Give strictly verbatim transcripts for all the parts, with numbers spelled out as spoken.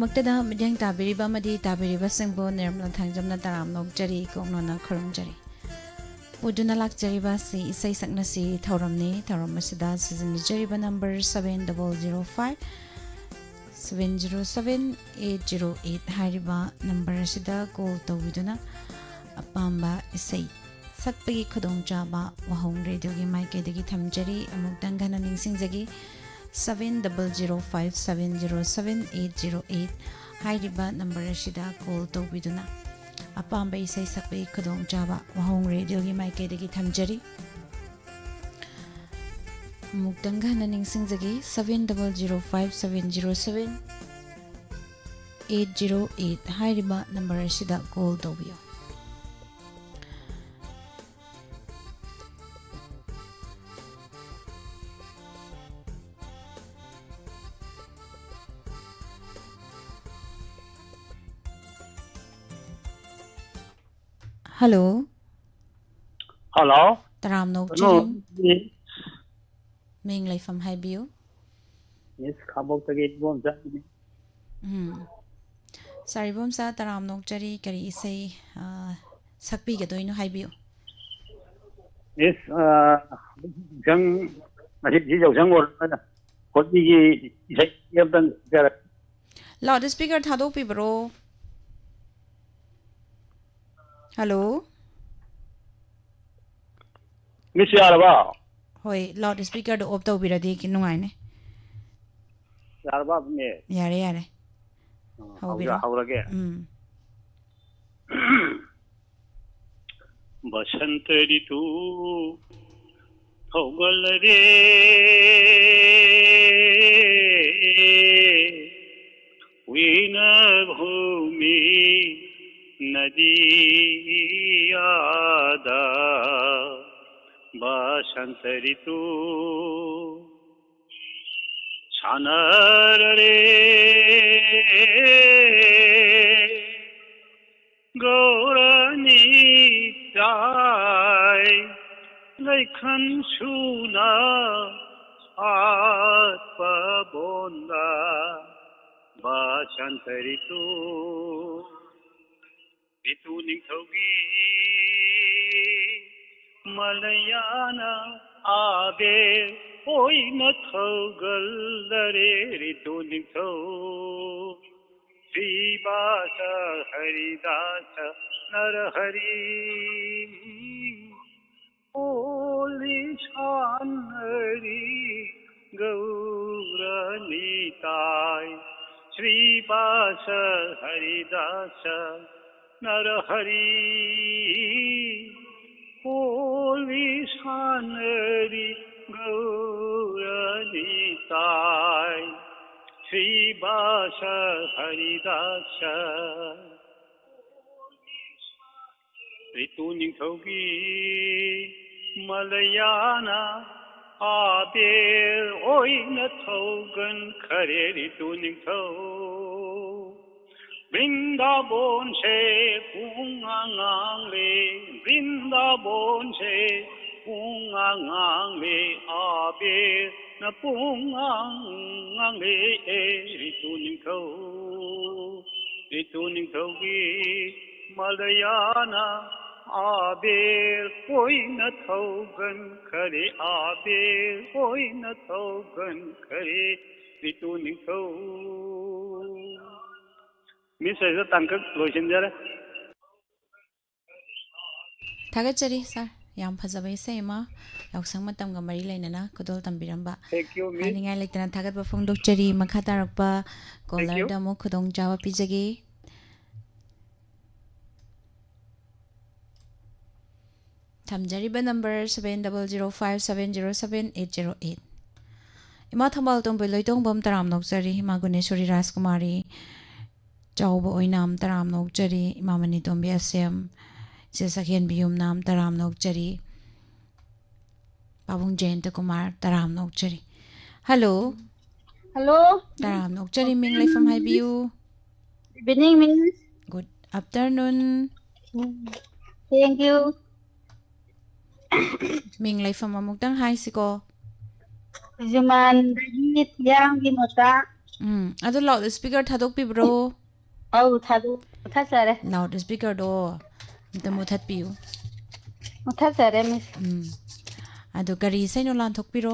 ꯃꯛꯇꯗ ꯃꯤꯠꯌꯦꯡ ꯇꯥꯕꯤꯔꯤꯕ ꯑꯃꯗꯤ ꯇꯥꯕꯤꯔꯤꯕꯁꯤꯡꯕꯨ ꯅꯤꯔꯃꯂꯥ ꯊꯥꯡꯖꯝꯅ ꯇꯔꯥꯝꯅ ꯑꯣꯛꯆꯔꯤ, ꯀꯣꯛꯅꯣꯟꯅ ꯈꯨꯔꯨꯝꯖꯔꯤ꯫ ꯄꯨꯗꯨꯅ ꯂꯥꯛꯆꯔꯤꯕ ꯑꯁꯤ ꯏꯁꯩ ꯁꯛꯅꯁꯤ ꯊꯧꯔꯝꯅꯤ꯫ ꯊꯧꯔꯝ ꯑꯁꯤꯗ ꯁꯤꯖꯤꯟꯅꯖꯔꯤꯕ number seven double zero five seven zero seven eight zero eight ꯍꯥꯏꯔꯤꯕ number ꯑꯁꯤꯗ call ꯇꯧꯕꯤꯗꯨꯅ ꯑꯄꯥꯝꯕ ꯏꯁꯩ ꯁꯛꯄꯒꯤ ꯈꯨꯗꯣꯡꯆꯥꯕ ꯋꯥꯍꯣꯡ ꯔꯦꯗꯤꯑꯣꯒꯤ ꯃꯥꯏꯀꯩꯗꯒꯤ ꯊꯝꯖꯔꯤ꯫ ꯑꯃꯨꯛꯇꯪ ꯍꯟꯅ ꯅꯤꯡꯁꯤꯡꯖꯒꯦ, seven double zero five seven zero seven eight zero eight ꯍꯥꯏꯔꯤꯕ number ꯑꯁꯤꯗ call ꯇꯧꯕꯤꯗꯨꯅ ꯑꯄꯥꯝꯕ ꯏꯁꯩ ꯁꯛꯄꯒꯤ ꯈꯨꯗꯣꯡꯆꯥꯕ ꯋꯥꯍꯣꯡ ꯔꯦꯗꯤꯑꯣꯒꯤ ꯃꯥꯏꯀꯩꯗꯒꯤ ꯊꯝꯖꯔꯤ꯫ ꯑꯃꯨꯛꯇꯪꯒ ꯍꯟꯅ ꯅꯤꯡꯁꯤꯡꯖꯒꯦ, seven double zero five seven zero seven eight zero eight ꯍꯥꯏꯔꯤꯕ number ꯑꯁꯤꯗ call ꯇꯧꯕꯤꯌꯨ꯫ Hello. Hello. ꯇꯔꯥꯝꯅ ꯑꯣꯛꯆꯔꯤ꯫ ꯀꯩꯅꯣ, ꯃꯤꯡ ꯂꯩꯐꯝ ꯍꯥꯏꯕꯤꯌꯨ꯫ Miss ꯈꯥꯡꯕꯣꯛꯇꯒꯤ ꯏꯕꯣꯝꯆꯥꯅꯤ꯫ ꯎꯝ꯫ Sir ꯏꯕꯣꯝꯆꯥ, ꯇꯔꯥꯝꯅ ꯑꯣꯛꯆꯔꯤ꯫ ꯀꯔꯤ ꯏꯁꯩ, ꯑ, ꯁꯛꯄꯤꯒꯗꯣꯏꯅꯣ ꯍꯥꯏꯕꯤꯌꯨ꯫ Miss, ꯑ, ꯌꯥꯎꯁꯪ, ꯉꯁꯤꯗꯤ ꯌꯥꯎꯁꯪ ꯑꯣꯏꯔꯕꯅꯤꯅ ꯍꯣꯂꯤꯒꯤ ꯏꯁꯩ ꯑꯝꯇꯪ ꯁꯛꯆꯔꯛꯀꯦ꯫ Loud speaker ꯊꯥꯗꯣꯛꯄꯤꯕ꯭ꯔꯣ? Hello? Miss ꯌꯥꯔꯕ? ꯍꯣꯏ, loud speaker ꯗꯣ off ꯇꯧꯕꯤꯔꯗꯤ ꯈꯤ-, ꯅꯨꯡꯉꯥꯏꯅꯤ꯫ ꯌꯥꯔꯕ, Miss? ꯌꯥꯔꯦ, ꯌꯥꯔꯦ꯫ ꯑ, ꯍꯧꯕꯤꯔꯣ꯫ ꯍꯧꯖ-, ꯍꯧꯔꯒꯦ? ꯎꯝ꯫ ꯕꯁꯟꯇ ꯔꯤꯇꯨ ꯍꯧꯒꯠꯂꯔꯦ, ꯋꯤꯅ ꯚꯨꯃꯤ ꯅꯗꯤꯌꯥꯗ ꯕꯁꯟꯇ ꯔꯤꯇꯨ ꯁꯥꯟꯅꯔꯔꯦ꯫ ꯒꯧꯔ ꯅꯤꯇꯥꯏ ꯂꯩꯈꯟ ꯁꯨꯅ ꯁꯥꯠꯄ ꯕꯣꯟꯗ ꯕꯁꯟꯇ ꯔꯤꯇꯨ, ꯔꯤꯇꯨ ꯅꯤꯡꯊꯧꯒꯤ ꯃꯂꯌꯥꯅ ꯑꯕꯦꯔ ꯑꯣꯏꯅ ꯊꯧꯒꯜꯂꯔꯦ꯫ ꯔꯤꯇꯨ ꯅꯤꯡꯊꯧ ꯁ꯭ꯔꯤꯕꯥꯁ ꯍꯔꯤꯗꯥꯁ ꯅꯔꯍꯔꯤ ꯍꯣꯂꯤ ꯁꯥꯟꯅꯔꯤ ꯒꯧꯔꯅꯤꯇꯥꯏ꯫ ꯁ꯭ꯔꯤꯕꯥꯁ ꯍꯔꯤꯗꯥꯁ ꯅꯔꯍꯔꯤ ꯍꯣꯂꯤ ꯁꯥꯟꯅꯔꯤ ꯒꯧꯔꯅꯤꯇꯥꯏ꯫ ꯁ꯭ꯔꯤꯕꯥꯁ ꯍꯔꯤꯗꯥꯁ ꯔꯤꯇꯨ ꯅꯤꯡꯊꯧꯒꯤ ꯃꯂꯌꯥꯅ ꯑꯕꯦꯔ ꯑꯣꯏꯅ ꯊꯧꯒꯟꯈꯔꯦ꯫ ꯔꯤꯇꯨ ꯅꯤꯡꯊꯧ ꯕ꯭ꯔꯤꯟꯗꯥꯕꯣꯟꯁꯦ ꯄꯨꯡ ꯑꯉꯥꯡꯂꯦ, ꯕ꯭ꯔꯤꯟꯗꯥꯕꯣꯟꯁꯦ ꯄꯨꯡ ꯑꯉꯥꯡꯂꯦ, ꯑꯕꯦꯔꯅ ꯄꯨꯡ ꯑꯉꯥꯡꯂꯦ꯫ ꯑꯦ ꯔꯤꯇꯨ ꯅꯤꯡꯊꯧ, ꯔꯤꯇꯨ ꯅꯤꯡꯊꯧꯒꯤ ꯃꯂꯌꯥꯅ ꯑꯕꯦꯔ ꯑꯣꯏꯅ ꯊꯧꯒꯟꯈꯔꯦ, ꯑꯕꯦꯔ ꯑꯣꯏꯅ ꯊꯧꯒꯟꯈꯔꯦ꯫ ꯔꯤꯇꯨ ꯅꯤꯡꯊꯧ꯫ ꯃꯤꯁ, ꯑꯩꯁꯨ ꯇꯥꯡꯀꯛ ꯂꯣꯏꯁꯤꯟꯖꯔꯦ꯫ ꯊꯥꯒꯠꯆꯔꯤ ꯁꯥꯔ, ꯌꯥꯝ ꯐꯖꯕ ꯏꯁꯩ ꯑꯃ ꯌꯥꯎꯁꯪ ꯃꯇꯝꯒ ꯃꯔꯤ ꯂꯩꯅꯅ ꯈꯨꯗꯣꯜ ꯇꯝꯕꯤꯔꯝꯕ꯫ Thank you, Miss. ꯍꯥꯏꯅꯤꯡꯉꯥꯏ ꯂꯩꯇꯅ ꯊꯥꯒꯠꯄ ꯐꯣꯡꯗꯣꯛꯆꯔꯤ꯫ ꯃꯈꯥ ꯇꯥꯔꯛꯄ ꯀꯣꯂꯔꯗ ꯑꯃꯨꯛ ꯈꯨꯗꯣꯡꯆꯥꯕ ꯄꯤꯖꯒꯦ꯫ ꯊꯝꯖꯔꯤꯕ number seven double zero five seven zero seven eight zero eight꯫ ꯏꯃꯥ ꯊꯧꯕꯥꯜ ꯇꯣꯝꯕꯣꯏ ꯂꯣꯏꯇꯣꯡꯕꯝ ꯇꯔꯥꯝꯅ ꯑꯣꯛꯆꯔꯤ꯫ ꯏꯃꯥ ꯒꯨꯅꯦꯁꯣꯔꯤ ꯔꯥꯖꯀꯨꯃꯥꯔꯤ ꯆꯥꯎꯕ ꯑꯣꯏꯅꯥꯝ ꯇꯔꯥꯝꯅ ꯑꯣꯛꯆꯔꯤ꯫ ꯏꯃꯥ ꯃꯅꯤꯇꯣꯝꯕꯤ ꯑꯁꯦꯝ, ꯏꯆꯦ ꯁꯛꯍꯦꯟꯕꯤ ꯌꯨꯝꯅꯥꯝ ꯇꯔꯥꯝꯅ ꯑꯣꯛꯆꯔꯤ꯫ ꯄꯥꯕꯨꯡ ꯖꯌꯟꯇ ꯀꯨꯃꯥꯔ ꯇꯔꯥꯝꯅ ꯑꯣꯛꯆꯔꯤ꯫ ꯍꯜꯂꯣ꯫ ꯍꯜꯂꯣ꯫ ꯇꯔꯥꯝꯅ ꯑꯣꯛꯆꯔꯤ꯫ ꯃꯤꯡ ꯂꯩꯐꯝ ꯍꯥꯏꯕꯤꯌꯨ꯫ Good evening, Miss. Good afternoon꯫ Thank you. ꯃꯤꯡ ꯂꯩꯐꯝ ꯑꯃꯨꯛꯇꯪ ꯍꯥꯏꯁꯤꯀꯣ꯫ ꯈꯨꯖꯨꯃꯥꯟꯗꯒꯤ ꯊꯤꯌꯥꯝꯒꯤ ꯃꯆꯥ꯫ ꯎꯝ, ꯑꯗꯣ ꯂꯥꯎꯗ ꯁ꯭ꯄꯤꯀꯔ ꯊꯥꯗꯣꯛꯄꯤꯕ꯭ꯔꯣ? ꯑꯧ, ꯊꯥꯗꯣꯛ-, ꯃꯨꯊꯠꯆꯔꯦ꯫ ꯂꯥꯎꯗ ꯁ꯭ꯄꯤꯀꯔꯗꯣ ꯑꯝꯇ ꯃꯨꯊꯠꯄꯤꯌꯨ꯫ ꯃꯨꯊꯠꯆꯔꯦ, ꯃꯤꯁ꯫ ꯎꯝ꯫ ꯑꯗꯣ ꯀꯔꯤ ꯏꯁꯩꯅꯣ ꯂꯥꯟꯊꯣꯛꯄꯤꯔꯣ?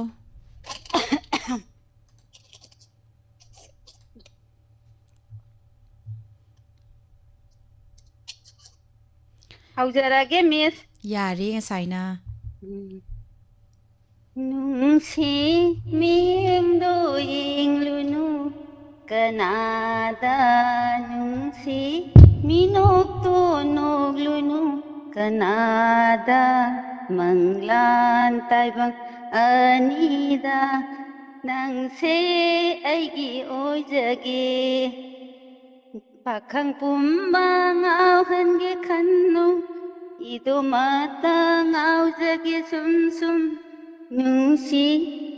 ꯍꯧꯖꯔꯒꯦ, ꯃꯤꯁ꯫ ꯌꯥꯔꯦ ꯉꯁꯥꯏꯅ꯫ ꯎꯝ꯫ ꯅꯨꯡꯁꯤ ꯃꯤꯠꯌꯦꯡꯗꯣ ꯌꯦꯡꯂꯨꯅꯨ ꯀꯅꯥꯗ, ꯅꯨꯡꯁꯤ ꯃꯤꯅꯣꯛꯇꯣ ꯅꯣꯛꯂꯨꯅꯨ ꯀꯅꯥꯗ, ꯃꯪꯂꯥꯟ ꯇꯥꯏꯕꯪ ꯑꯅꯤꯗ ꯅꯪꯁꯦ ꯑꯩꯒꯤ ꯑꯣꯏꯖꯒꯦ꯫ ꯄꯥꯈꯪ ꯄꯨꯝꯕ ꯉꯥꯎꯍꯟꯒꯦ ꯈꯟꯅꯨ, ꯏꯗꯣꯝꯇ ꯉꯥꯎꯖꯒꯦ ꯁꯨꯝ ꯁꯨꯝ꯫ ꯅꯨꯡꯁꯤ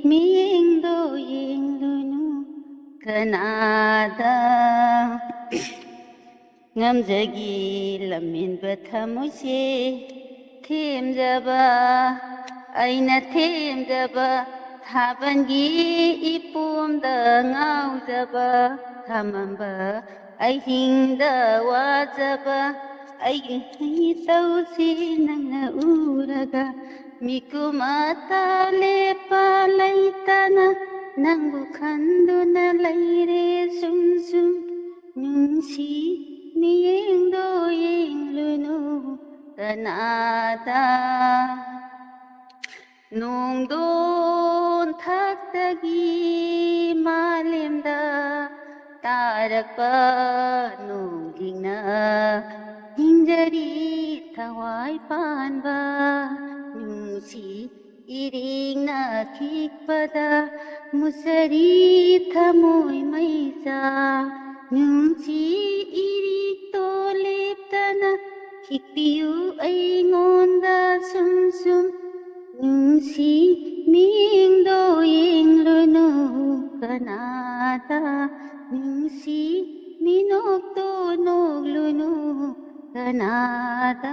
ꯃꯤꯠꯌꯦꯡꯗꯣ ꯌꯦꯡꯂꯨꯅꯨ ꯀꯅꯥꯗ꯫ ꯉꯝꯖꯒꯦ ꯂꯝꯍꯦꯟꯕ ꯊꯃꯣꯏꯁꯦ ꯊꯦꯝꯖꯕ, ꯑꯩꯅ ꯊꯦꯝꯖꯕ ꯊꯥꯕꯜꯒꯤ ꯏꯄꯣꯝꯗ ꯉꯥꯎꯖꯕ, ꯊꯃꯝꯕ ꯑꯍꯤꯡꯗ ꯋꯥꯖꯕ ꯑꯩꯒꯤ ꯏꯇꯧꯁꯤ ꯅꯪꯅ ꯎꯔꯒ, ꯃꯤꯀꯨꯞ ꯑꯃꯇ ꯂꯦꯞꯄ ꯂꯩꯇꯅ ꯅꯪꯕꯨ ꯈꯟꯗꯨꯅ ꯂꯩꯔꯦ ꯁꯨꯝ ꯁꯨꯝ꯫ ꯅꯨꯡꯁꯤ ꯃꯤꯠꯌꯦꯡꯗꯣ ꯌꯦꯡꯂꯨꯅꯨ ꯀꯅꯥꯗ꯫ ꯅꯣꯡꯗꯣꯟ ꯊꯛꯇꯒꯤ ꯃꯥꯂꯦꯝꯗ ꯇꯥꯔꯛꯄ ꯅꯣꯡꯂꯤꯛꯅ ꯍꯤꯡꯖꯔꯤ ꯊꯋꯥꯏ ꯄꯥꯟꯕ꯫ ꯅꯨꯡꯁꯤ ꯏꯔꯤꯛꯅ ꯈꯤꯛꯄꯗ ꯃꯨꯁꯔꯤ ꯊꯃꯣꯏ ꯃꯩꯆꯥ꯫ ꯅꯨꯡꯁꯤ ꯏꯔꯤꯛꯇꯣ ꯂꯦꯞꯇꯅ ꯈꯤꯛꯄꯤꯌꯨ ꯑꯩꯉꯣꯟꯗ ꯁꯨꯝ ꯁꯨꯝ꯫ ꯅꯨꯡꯁꯤ ꯃꯤꯠꯌꯦꯡꯗꯣ ꯌꯦꯡꯂꯨꯅꯨ ꯀꯅꯥꯗ, ꯅꯨꯡꯁꯤ ꯃꯤꯅꯣꯛꯇꯣ ꯅꯣꯛꯂꯨꯅꯨ ꯀꯅꯥꯗ꯫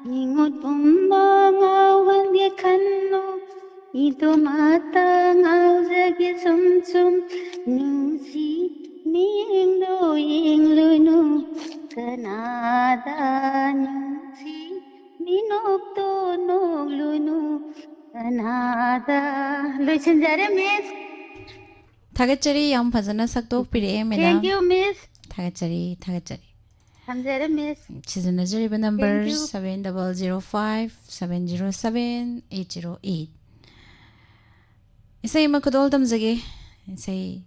ꯃꯤꯉꯣꯠ ꯄꯨꯝꯕ ꯉꯥꯎꯍꯟꯒꯦ ꯈꯟꯅꯨ, ꯏꯗꯣꯝꯇ ꯉꯥꯎꯖꯒꯦ ꯁꯨꯝ ꯁꯨꯝ꯫ ꯅꯨꯡꯁꯤ ꯃꯤꯠꯌꯦꯡꯗꯣ ꯌꯦꯡꯂꯨꯅꯨ ꯀꯅꯥꯗ, ꯅꯨꯡꯁꯤ ꯃꯤꯅꯣꯛꯇꯣ ꯅꯣꯛꯂꯨꯅꯨ ꯀꯅꯥꯗ꯫ ꯂꯣꯏꯁꯤꯟꯖꯔꯦ, ꯃꯤꯁ꯫ ꯊꯥꯒꯠꯆꯔꯤ, ꯌꯥꯝ ꯐꯖꯅ ꯁꯛꯇꯣꯛꯄꯤꯔꯛꯑꯦ, ꯃꯦꯗꯥꯝ꯫ Thank you, ꯃꯤꯁ꯫ ꯊꯥꯒꯠꯆꯔꯤ, ꯊꯥꯒꯠꯆꯔꯤ꯫ ꯊꯝꯖꯔꯦ, ꯃꯤꯁ꯫ ꯁꯤꯖꯤꯟꯅꯖꯔꯤꯕ number Thank you. seven double zero five seven zero seven eight zero eight꯫ ꯏꯁꯩ ꯑꯃ ꯈꯨꯗꯣꯜ ꯇꯝꯖꯒꯦ꯫ ꯏꯁꯩ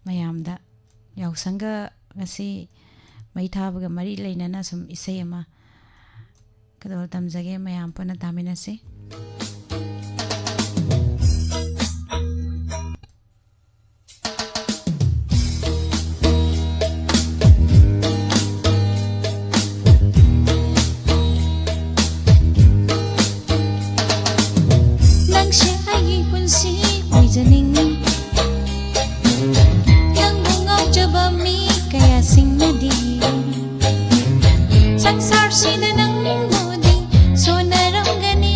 ꯃꯌꯥꯝꯗ ꯌꯥꯎꯁꯪꯒ ꯉꯁꯤ ꯃꯩ ꯊꯥꯕꯒ ꯃꯔꯤ ꯂꯩꯅꯅ ꯁꯨꯝ ꯏꯁꯩ ꯑꯃ ꯈꯨꯗꯣꯜ ꯇꯝꯖꯒꯦ, ꯃꯌꯥꯝ ꯄꯨꯟꯅ ꯇꯥꯃꯤꯟꯅꯁꯤ꯫ ꯅꯪꯁꯦ ꯑꯩꯒꯤ ꯄꯨꯟꯁꯤ ꯑꯣꯏꯖꯅꯤꯡꯉꯤ꯫ ꯅꯪꯕꯨ ꯉꯥꯎꯖꯕ ꯃꯤ ꯀꯌꯥꯁꯤꯡꯅꯗꯤ ꯁꯪꯁꯥꯔꯁꯤꯗ ꯅꯪꯕꯨꯗꯤ ꯁꯣꯟꯅꯔꯝꯒꯅꯤ꯫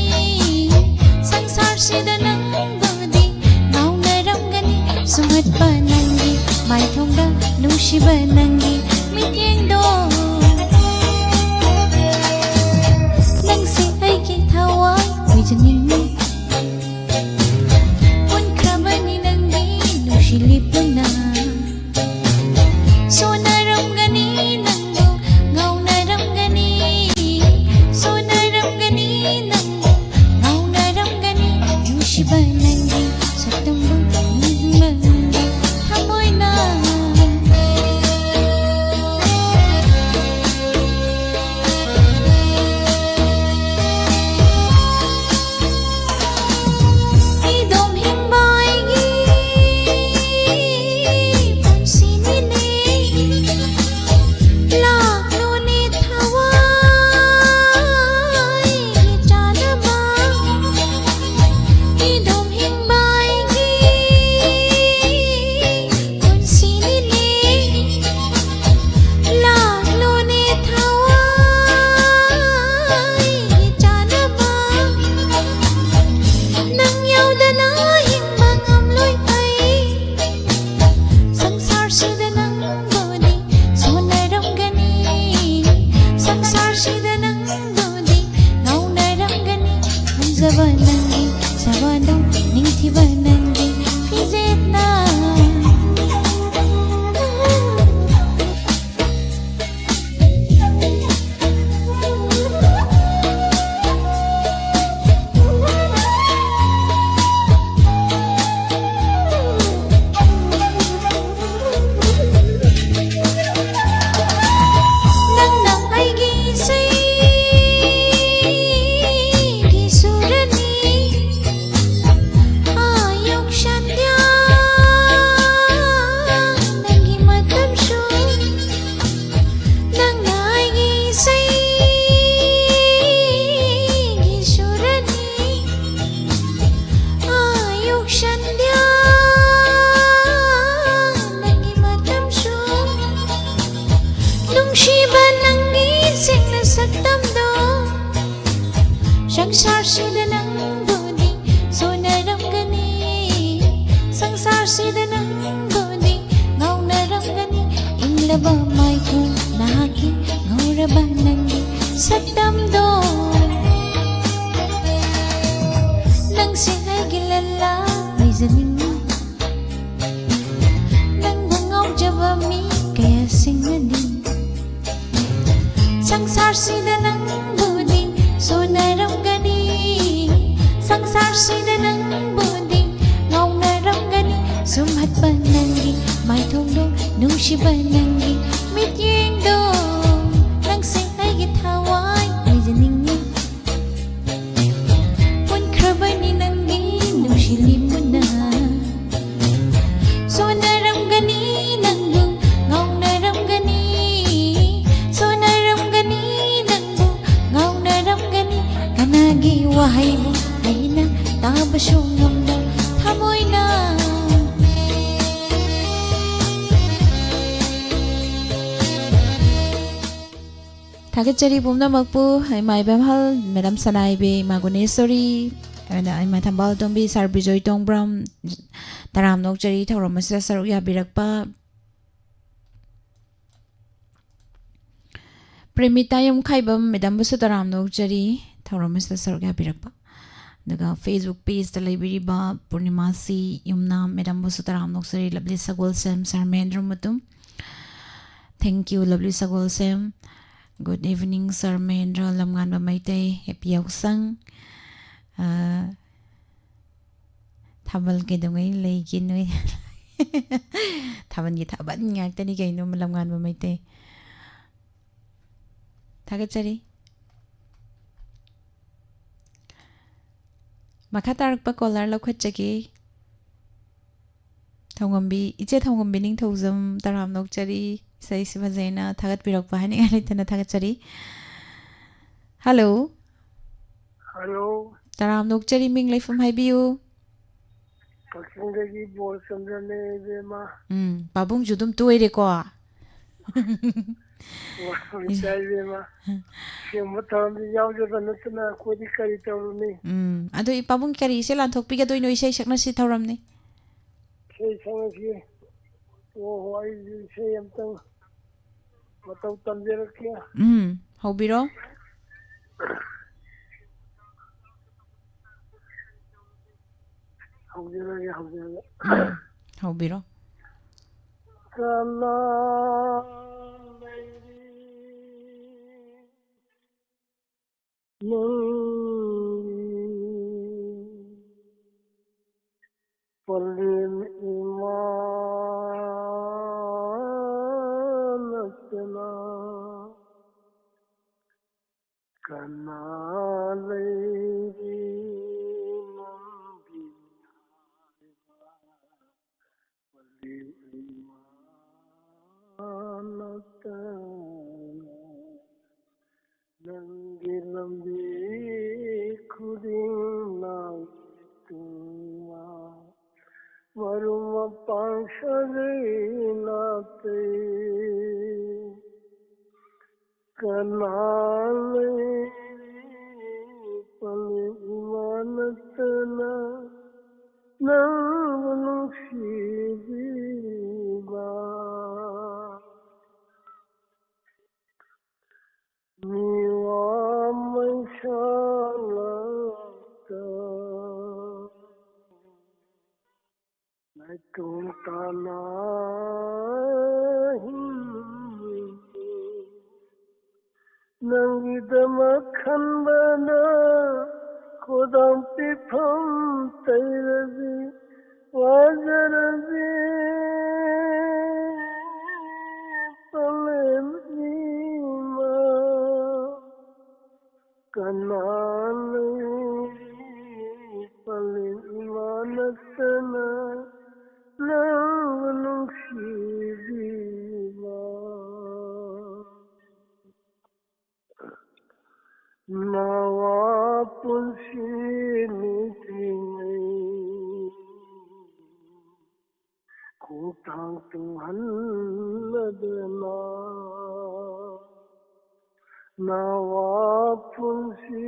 ꯁꯪꯁꯥꯔꯁꯤꯗ ꯅꯪꯕꯨꯗꯤ ꯉꯥꯎꯅꯔꯝꯒꯅꯤ꯫ ꯁꯨꯝꯍꯠꯄ ꯅꯪꯒꯤ ꯃꯥꯏꯊꯣꯡꯗ ꯅꯨꯡꯁꯤꯕ ꯅꯪꯒꯤ ꯃꯤꯠꯌꯦꯡꯗꯣ꯫ ꯅꯪꯁꯦ ꯑꯩꯒꯤ ꯊꯋꯥꯏ ꯑꯣꯏꯖꯅꯤꯡꯉꯤ꯫ ꯄꯨꯟꯈ꯭ꯔꯕꯅꯤ ꯅꯪꯒꯤ ꯅꯨꯡꯁꯤ ꯂꯤꯞꯇꯨꯅ꯫ ꯁꯣꯟꯅꯔꯝꯒꯅꯤ ꯅꯪꯕꯨ ꯉꯥꯎꯅꯔꯝꯒꯅꯤ꯫ ꯁꯣꯟꯅꯔꯝꯒꯅꯤ ꯅꯪꯕꯨ ꯉꯥꯎꯅꯔꯝꯒꯅꯤ꯫ ꯅꯨꯡꯁꯤꯕ ꯅꯪꯒꯤ ꯁꯛꯇꯝꯕꯨ ꯅꯪꯕꯨ ꯊꯃꯣꯏꯅ꯫ ꯁꯪꯁꯥꯔꯁꯤꯗ ꯅꯪꯕꯨꯗꯤ ꯁꯣꯟꯅꯔꯝꯒꯅꯤ, ꯁꯪꯁꯥꯔꯁꯤꯗ ꯅꯪꯕꯨꯗꯤ ꯉꯥꯎꯅꯔꯝꯒꯅꯤ, ꯏꯪꯂꯕ ꯃꯥꯏꯊꯣꯡ ꯅꯍꯥꯛꯀꯤ, ꯉꯧꯔꯕ ꯅꯪꯒꯤ ꯁꯛꯇꯝꯗꯣ꯫ ꯅꯪꯁꯦ ꯑꯩꯒꯤ ꯂꯂꯥ ꯑꯣꯏꯖꯅꯤꯡꯉꯤ, ꯅꯪꯕꯨ ꯉꯥꯎꯖꯕ ꯃꯤ ꯀꯌꯥꯁꯤꯡꯅꯗꯤ ꯁꯪꯁꯥꯔꯁꯤꯗ ꯅꯪꯕꯨꯗꯤ ꯁꯣꯟꯅꯔꯝꯒꯅꯤ, ꯁꯪꯁꯥꯔꯁꯤꯗ ꯅꯪꯕꯨꯗꯤ ꯉꯥꯎꯅꯔꯝꯒꯅꯤ꯫ ꯁꯨꯝꯍꯠꯄ ꯅꯪꯒꯤ ꯃꯥꯏꯊꯣꯡꯗꯣ, ꯅꯨꯡꯁꯤꯕ ꯅꯪꯒꯤ ꯃꯤꯠꯌꯦꯡꯗꯣ, ꯅꯪꯁꯦ ꯑꯩꯒꯤ ꯊꯋꯥꯏ ꯑꯣꯏꯖꯅꯤꯡꯉꯤ꯫ ꯄꯨꯟꯈ꯭ꯔꯕꯅꯤ ꯅꯪꯒꯤ ꯅꯨꯡꯁꯤ ꯂꯤꯞꯄꯨꯅ꯫ ꯁꯣꯟꯅꯔꯝꯒꯅꯤ ꯅꯪꯕꯨ, ꯉꯥꯎꯅꯔꯝꯒꯅꯤ, ꯁꯣꯟꯅꯔꯝꯒꯅꯤ ꯅꯪꯕꯨ, ꯉꯥꯎꯅꯔꯝꯒꯅꯤ꯫ ꯀꯅꯥꯒꯤ ꯋꯥꯍꯩꯕꯨ ꯑꯩꯅ ꯇꯥꯕꯁꯨ ꯉꯝꯕ ꯊꯃꯣꯏꯅ꯫ ꯊꯥꯒꯠꯆꯔꯤ ꯄꯨꯝꯅꯃꯛꯄꯨ, ꯏꯃꯥ ꯏꯕꯦꯝꯍꯜ, ꯃꯦꯗꯥꯝ ꯁꯅꯥꯏꯕꯤ, ꯏꯃꯥ ꯒꯨꯅꯦꯁꯣꯔꯤ, ꯑꯗ ꯏꯃꯥ ꯊꯝꯕꯥꯜ ꯇꯣꯝꯕꯤ, ꯁꯥꯔ ꯕꯤꯖꯣꯏ ꯇꯣꯡꯕ꯭ꯔꯝ, ꯇꯔꯥꯝꯅ ꯑꯣꯛꯆꯔꯤ ꯊꯧꯔꯝ ꯑꯁꯤꯗ ꯁꯔꯨꯛ ꯌꯥꯕꯤꯔꯛꯄ꯫ ꯄ꯭ꯔꯦꯃꯤꯇꯥ ꯌꯨꯝꯈꯥꯏꯕꯝ ꯃꯦꯗꯥꯝꯕꯨꯁꯨ ꯇꯔꯥꯝꯅ ꯑꯣꯛꯆꯔꯤ ꯊꯧꯔꯝ ꯑꯁꯤꯗ ꯁꯔꯨꯛ ꯌꯥꯕꯤꯔꯛꯄ꯫ ꯑꯗꯨꯒ Facebook pageꯇ ꯂꯩꯕꯤꯔꯤꯕ ꯄꯨꯔꯅꯤꯃꯥꯁꯤ ꯌꯨꯝꯅꯥꯝ ꯃꯦꯗꯥꯝꯕꯨꯁꯨ ꯇꯔꯥꯝꯅ ꯑꯣꯛꯆꯔꯤ, ꯂꯕꯂꯤ ꯁꯒꯣꯜꯁꯦꯝ, ꯁꯥꯔ ꯃꯍꯦꯟꯗ꯭ꯔ ꯃꯇꯨꯝ꯫ Thank you, lovely ꯁꯒꯣꯜꯁꯦꯝ꯫ Good evening, sir Mahendra, Lamnganba Meitei, happy ꯌꯥꯎꯁꯪ꯫ ꯑ, ꯊꯥꯕꯜ ꯀꯩꯗꯧꯉꯩ ꯂꯩꯒꯦ ꯅꯣꯏ? ꯊꯥꯕꯜꯒꯤ ꯊꯥꯕꯜ ꯉꯥꯛꯇꯅꯤ ꯀꯩꯅꯣ, ꯂꯝꯉꯥꯟꯕ ꯃꯩꯇꯩ꯫ ꯊꯥꯒꯠꯆꯔꯤ꯫ ꯃꯈꯥ ꯇꯥꯔꯛꯄ caller ꯂꯧꯈꯠꯆꯒꯦ꯫ ꯊꯧꯉꯝꯕꯤ, ꯏꯆꯦ ꯊꯧꯉꯝꯕꯤ ꯅꯤꯡꯊꯧꯖꯝ, ꯇꯔꯥꯝꯅ ꯑꯣꯛꯆꯔꯤ꯫ ꯏꯁꯩꯁꯤ ꯐꯖꯩꯅ ꯊꯥꯒꯠꯄꯤꯔꯛꯄ ꯍꯥꯏꯅꯤꯡꯉꯥꯏ ꯂꯩꯇꯅ ꯊꯥꯒꯠꯆꯔꯤ꯫ Hello꯫ Hello꯫ ꯇꯔꯥꯝꯅ ꯑꯣꯛꯆꯔꯤ, ꯃꯤꯡ ꯂꯩꯐꯝ ꯍꯥꯏꯕꯤꯌꯨ꯫ ꯀꯛꯆꯤꯡꯗꯒꯤ ꯕꯣꯜꯆꯟꯗ꯭ꯔꯅꯦ, ꯏꯕꯦꯝꯃ꯫ ꯎꯝ, ꯄꯥꯕꯨꯡꯁꯨ ꯑꯗꯨꯝ ꯇꯣꯏꯔꯦꯀꯣ꯫ ꯏꯆꯥ ꯏꯕꯦꯝꯃ, ꯁꯤꯒꯨꯝꯕ ꯊꯧꯔꯝꯗꯤ ꯌꯥꯎꯖꯕ ꯅꯠꯇꯅ ꯑꯩꯈꯣꯏꯗꯤ ꯀꯔꯤ ꯇꯧꯔꯨꯅꯤ? ꯎꯝ, ꯑꯗꯨ ꯄꯥꯕꯨꯡ ꯀꯔꯤ ꯏꯁꯩ ꯂꯥꯟꯊꯣꯛꯄꯤꯒꯗꯣꯏꯅꯣ? ꯏꯁꯩ ꯁꯛꯅꯁꯤ ꯊꯧꯔꯝꯅꯤ꯫ ꯏꯁꯩ ꯁꯛꯅꯁꯤ꯫ ꯑꯣ ꯍꯣ, ꯑꯩꯁꯨ ꯏꯁꯩ ꯑꯝꯇꯪ ꯃꯇꯧ ꯇꯝꯖꯔꯛꯀꯦ꯫ ꯎꯝ, ꯍꯧꯕꯤꯔꯣ꯫ ꯍꯧꯖꯔꯒꯦ, ꯍꯧꯖꯔꯒꯦ꯫ ꯎꯝ, ꯍꯧꯕꯤꯔꯣ꯫ ꯀꯅꯥ ꯂꯩꯔꯤ ꯅꯪꯒꯤ ꯄꯂꯦꯝ ꯏꯃꯥ ꯅꯠꯇꯅ? ꯀꯅꯥ ꯂꯩꯔꯤ ꯅꯪꯒꯤ ꯍꯥꯏꯕ ꯄꯂꯦꯝ ꯏꯃꯥ ꯅꯠꯇꯅ? ꯅꯪꯒꯤ ꯂꯝꯕꯤ ꯈꯨꯗꯤꯡ ꯂꯥꯡꯇꯨꯅ ꯃꯔꯨꯞ ꯃꯄꯥꯡ ꯁꯥꯒꯩ ꯅꯥꯇꯩ ꯀꯅꯥ ꯂꯩꯔꯤ ꯄꯂꯦꯝ ꯏꯃꯥ ꯅꯠꯇꯅ ꯅꯪꯕꯨ ꯅꯨꯡꯁꯤꯕꯤꯕ? ꯃꯤꯋꯥ ꯃꯩꯁꯥ ꯂꯥꯛꯇ ꯅꯥꯏꯇꯣꯝ ꯇꯥꯅ ꯍꯤꯡꯂꯤꯅꯤ꯫ ꯅꯪꯒꯤꯗꯃꯛ ꯈꯟꯕꯗ ꯈꯨꯗꯝ ꯄꯤꯐꯝ ꯇꯩꯔꯕꯤ ꯋꯥꯖꯔꯕꯤ ꯄꯂꯦꯝ ꯏꯃꯥ꯫ ꯀꯅꯥ ꯂꯩꯔꯤ ꯄꯂꯦꯝ ꯏꯃꯥ ꯅꯠꯇꯅ ꯅꯪꯕꯨ ꯅꯨꯡꯁꯤꯕꯤꯕ? ꯅꯋꯥ ꯄꯨꯟꯁꯤ ꯅꯤꯡꯊꯤꯡꯉꯩ ꯈꯣꯡꯊꯥꯡ ꯇꯨꯡꯍꯟꯅꯗꯅ꯫ ꯅꯋꯥ ꯄꯨꯟꯁꯤ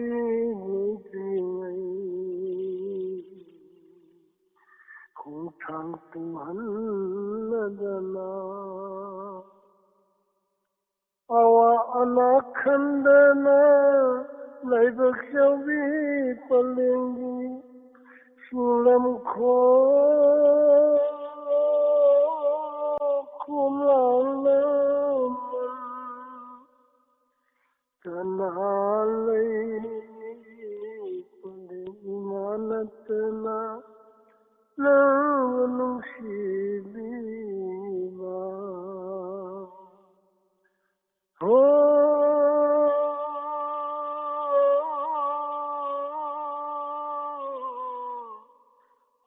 ꯂꯩꯇ꯭ꯔꯤꯉꯩ ꯈꯣꯡꯊꯥꯡ ꯇꯨꯍꯟꯅꯗꯅ꯫ ꯑꯋꯥ ꯑꯅꯥ ꯈꯟꯗꯅ ꯂꯥꯏꯕꯛ ꯆꯥꯎꯕꯤ ꯄꯂꯦꯝꯒꯤ ꯁꯨꯡꯂꯝ ꯈꯣ-, ꯈꯣꯝꯂꯥꯡꯅ ꯀꯅꯥ ꯂꯩ? ꯄꯂꯦꯝ ꯏꯃꯥ ꯅꯠꯇꯅ ꯅꯪꯕꯨ ꯅꯨꯡꯁꯤꯕꯤꯕ꯫ ꯍꯣ,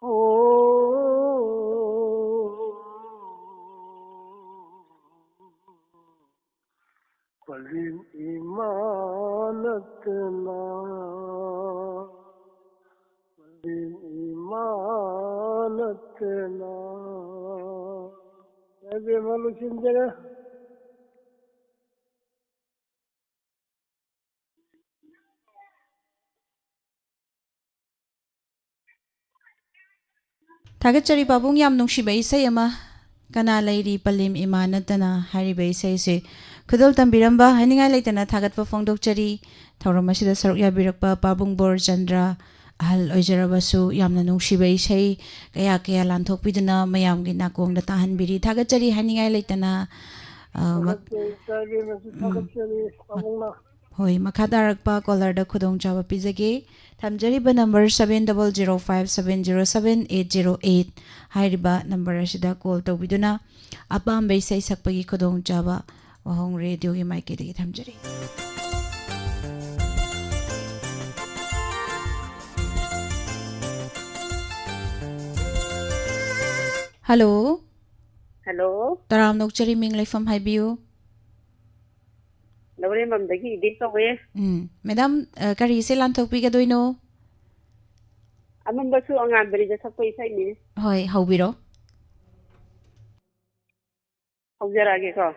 ꯍꯣ꯫ ꯄꯂꯦꯝ ꯏꯃꯥ ꯅꯠꯇꯅ, ꯄꯂꯦꯝ ꯏꯃꯥ ꯅꯠꯇꯅ꯫ ꯏꯃꯥ ꯂꯣꯏꯁꯤꯟꯖꯔꯦ꯫ ꯊꯥꯒꯠꯆꯔꯤ ꯄꯥꯕꯨꯡ, ꯌꯥꯝ ꯅꯨꯡꯁꯤꯕ ꯏꯁꯩ ꯑꯃ, "ꯀꯅꯥ ꯂꯩꯔꯤ ꯄꯂꯦꯝ ꯏꯃꯥ ꯅꯠꯇꯅ" ꯍꯥꯏꯔꯤꯕ ꯏꯁꯩꯁꯦ ꯈꯨꯗꯣꯜ ꯇꯝꯕꯤꯔꯝꯕ ꯍꯥꯏꯅꯤꯡꯉꯥꯏ ꯂꯩꯇꯅ ꯊꯥꯒꯠꯄ ꯐꯣꯡꯗꯣꯛꯆꯔꯤ꯫ ꯊꯧꯔꯝ ꯑꯁꯤꯗ ꯁꯔꯨꯛ ꯌꯥꯕꯤꯔꯛꯄ ꯄꯥꯕꯨꯡ ꯕꯣꯔꯆꯟꯗ꯭ꯔ, ꯑꯍꯜ ꯑꯣꯏꯖꯔꯕꯁꯨ ꯌꯥꯝꯅ ꯅꯨꯡꯁꯤꯕ ꯏꯁꯩ ꯀꯌꯥ ꯀꯌꯥ ꯂꯥꯟꯊꯣꯛꯄꯤꯗꯨꯅ ꯃꯌꯥꯝꯒꯤ ꯅꯥꯀꯣꯡꯗ ꯇꯥꯍꯟꯕꯤꯔꯤ꯫ ꯊꯥꯒꯠꯆꯔꯤ ꯍꯥꯏꯅꯤꯡꯉꯥꯏ ꯂꯩꯇꯅ, ꯑ, ꯃꯛ-, ꯊꯥꯒꯠꯆꯔꯤ, ꯏꯆꯥ ꯏꯕꯦꯝꯃꯁꯨ ꯎꯝ꯫ ꯊꯥꯒꯠꯆꯔꯤ, ꯄꯥꯕꯨꯡꯅ꯫ ꯍꯣꯏ, ꯃꯈꯥ ꯇꯥꯔꯛꯄ ꯀꯣꯂꯔꯗ ꯈꯨꯗꯣꯡꯆꯥꯕ ꯄꯤꯖꯒꯦ꯫ ꯊꯝꯖꯔꯤꯕ number seven double zero five seven zero seven eight zero eight ꯍꯥꯏꯔꯤꯕ ꯅꯝꯕꯔ ꯑꯁꯤꯗ ꯀꯣꯜ ꯇꯧꯕꯤꯗꯨꯅ ꯑꯄꯥꯝꯕ ꯏꯁꯩ ꯁꯛꯄꯒꯤ ꯈꯨꯗꯣꯡꯆꯥꯕ ꯋꯥꯍꯣꯡ ꯔꯦꯗꯤꯑꯣꯒꯤ ꯃꯥꯏꯀꯩꯗꯒꯤ ꯊꯝꯖꯔꯤ꯫ ꯍꯜꯂꯣ꯫ ꯍꯜꯂꯣ꯫ ꯇꯔꯥꯝꯅ ꯑꯣꯛꯆꯔꯤ, ꯃꯤꯡ ꯂꯩꯐꯝ ꯍꯥꯏꯕꯤꯌꯨ꯫ ꯂꯧꯔꯦꯝꯕꯝꯗꯒꯤ ꯏꯕꯦ ꯀꯧꯋꯦ꯫ ꯎꯝ, ꯃꯦꯗꯥꯝ, ꯑ, ꯀꯔꯤ ꯏꯁꯩ ꯂꯥꯟꯊꯣꯛꯄꯤꯒꯗꯣꯏꯅꯣ? ꯑꯃꯝꯕꯁꯨ ꯑꯉꯥꯟꯕꯅꯤꯗ ꯁꯛꯄ ꯏꯁꯩꯅꯤꯅꯦ꯫ ꯍꯣꯏ, ꯍꯧꯕꯤꯔꯣ꯫ ꯍꯧꯖꯔꯛꯑꯒꯦꯀꯣ꯫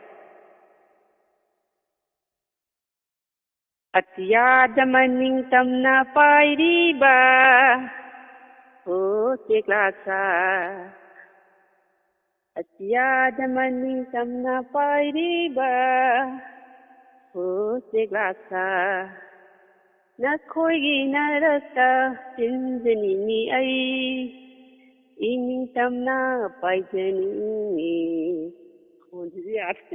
ꯑꯇꯤꯌꯥꯗ ꯃꯅꯤꯡ ꯇꯝꯅ ꯄꯥꯏꯔꯤꯕ, ꯑꯣ ꯆꯦꯛꯂꯥꯁꯥ, ꯑꯇꯤꯌꯥꯗ ꯃꯅꯤꯡ ꯇꯝꯅ ꯄꯥꯏꯔꯤꯕ, ꯑꯣ ꯆꯦꯛꯂꯥꯁꯥ, ꯅꯈꯣꯏꯒꯤ ꯅꯔꯛꯇ ꯆꯤꯟꯖꯅꯤꯡꯉꯤ ꯑꯩ, ꯏꯅꯤꯡ ꯇꯝꯅ ꯄꯥꯏꯖꯅꯤꯡꯉꯤ꯫ ꯈꯣꯟꯁꯤꯁꯨ ꯌꯥꯗꯦ꯫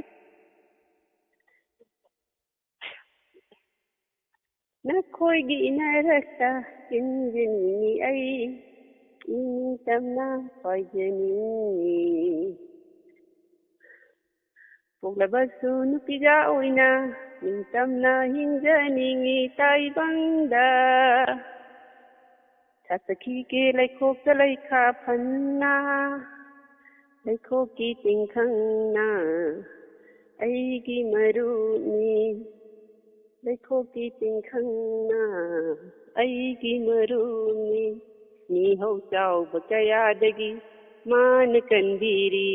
ꯅꯈꯣꯏꯒꯤ ꯏꯅꯔꯛꯇ ꯆꯤꯟꯖꯅꯤꯡꯉꯤ ꯑꯩ, ꯏꯅꯤꯡ ꯇꯝꯅ ꯄꯥꯏꯖꯅꯤꯡꯉꯤ꯫ ꯄꯣꯛꯂꯕꯁꯨ ꯅꯨꯄꯤꯖꯥ ꯑꯣꯏꯅ ꯅꯤꯡꯇꯝꯅ ꯍꯤꯡꯖꯅꯤꯡꯉꯤ ꯇꯥꯏꯕꯪꯗ꯫ ꯊꯥꯖꯈꯤꯒꯦ ꯂꯩꯈꯣꯛꯇ ꯂꯩꯈꯥ ꯐꯟꯅ, ꯂꯩꯈꯣꯛꯀꯤ ꯇꯤꯡꯈꯪꯅ ꯑꯩꯒꯤ ꯃꯔꯨꯅꯤ꯫ ꯂꯩꯈꯣꯛꯀꯤ ꯇꯤꯡꯈꯪꯅ ꯑꯩꯒꯤ ꯃꯔꯨꯅꯤ꯫ ꯃꯤꯍꯧ ꯆꯥꯎꯕ ꯀꯌꯥꯗꯒꯤ ꯃꯥꯅ ꯀꯟꯕꯤꯔꯤ꯫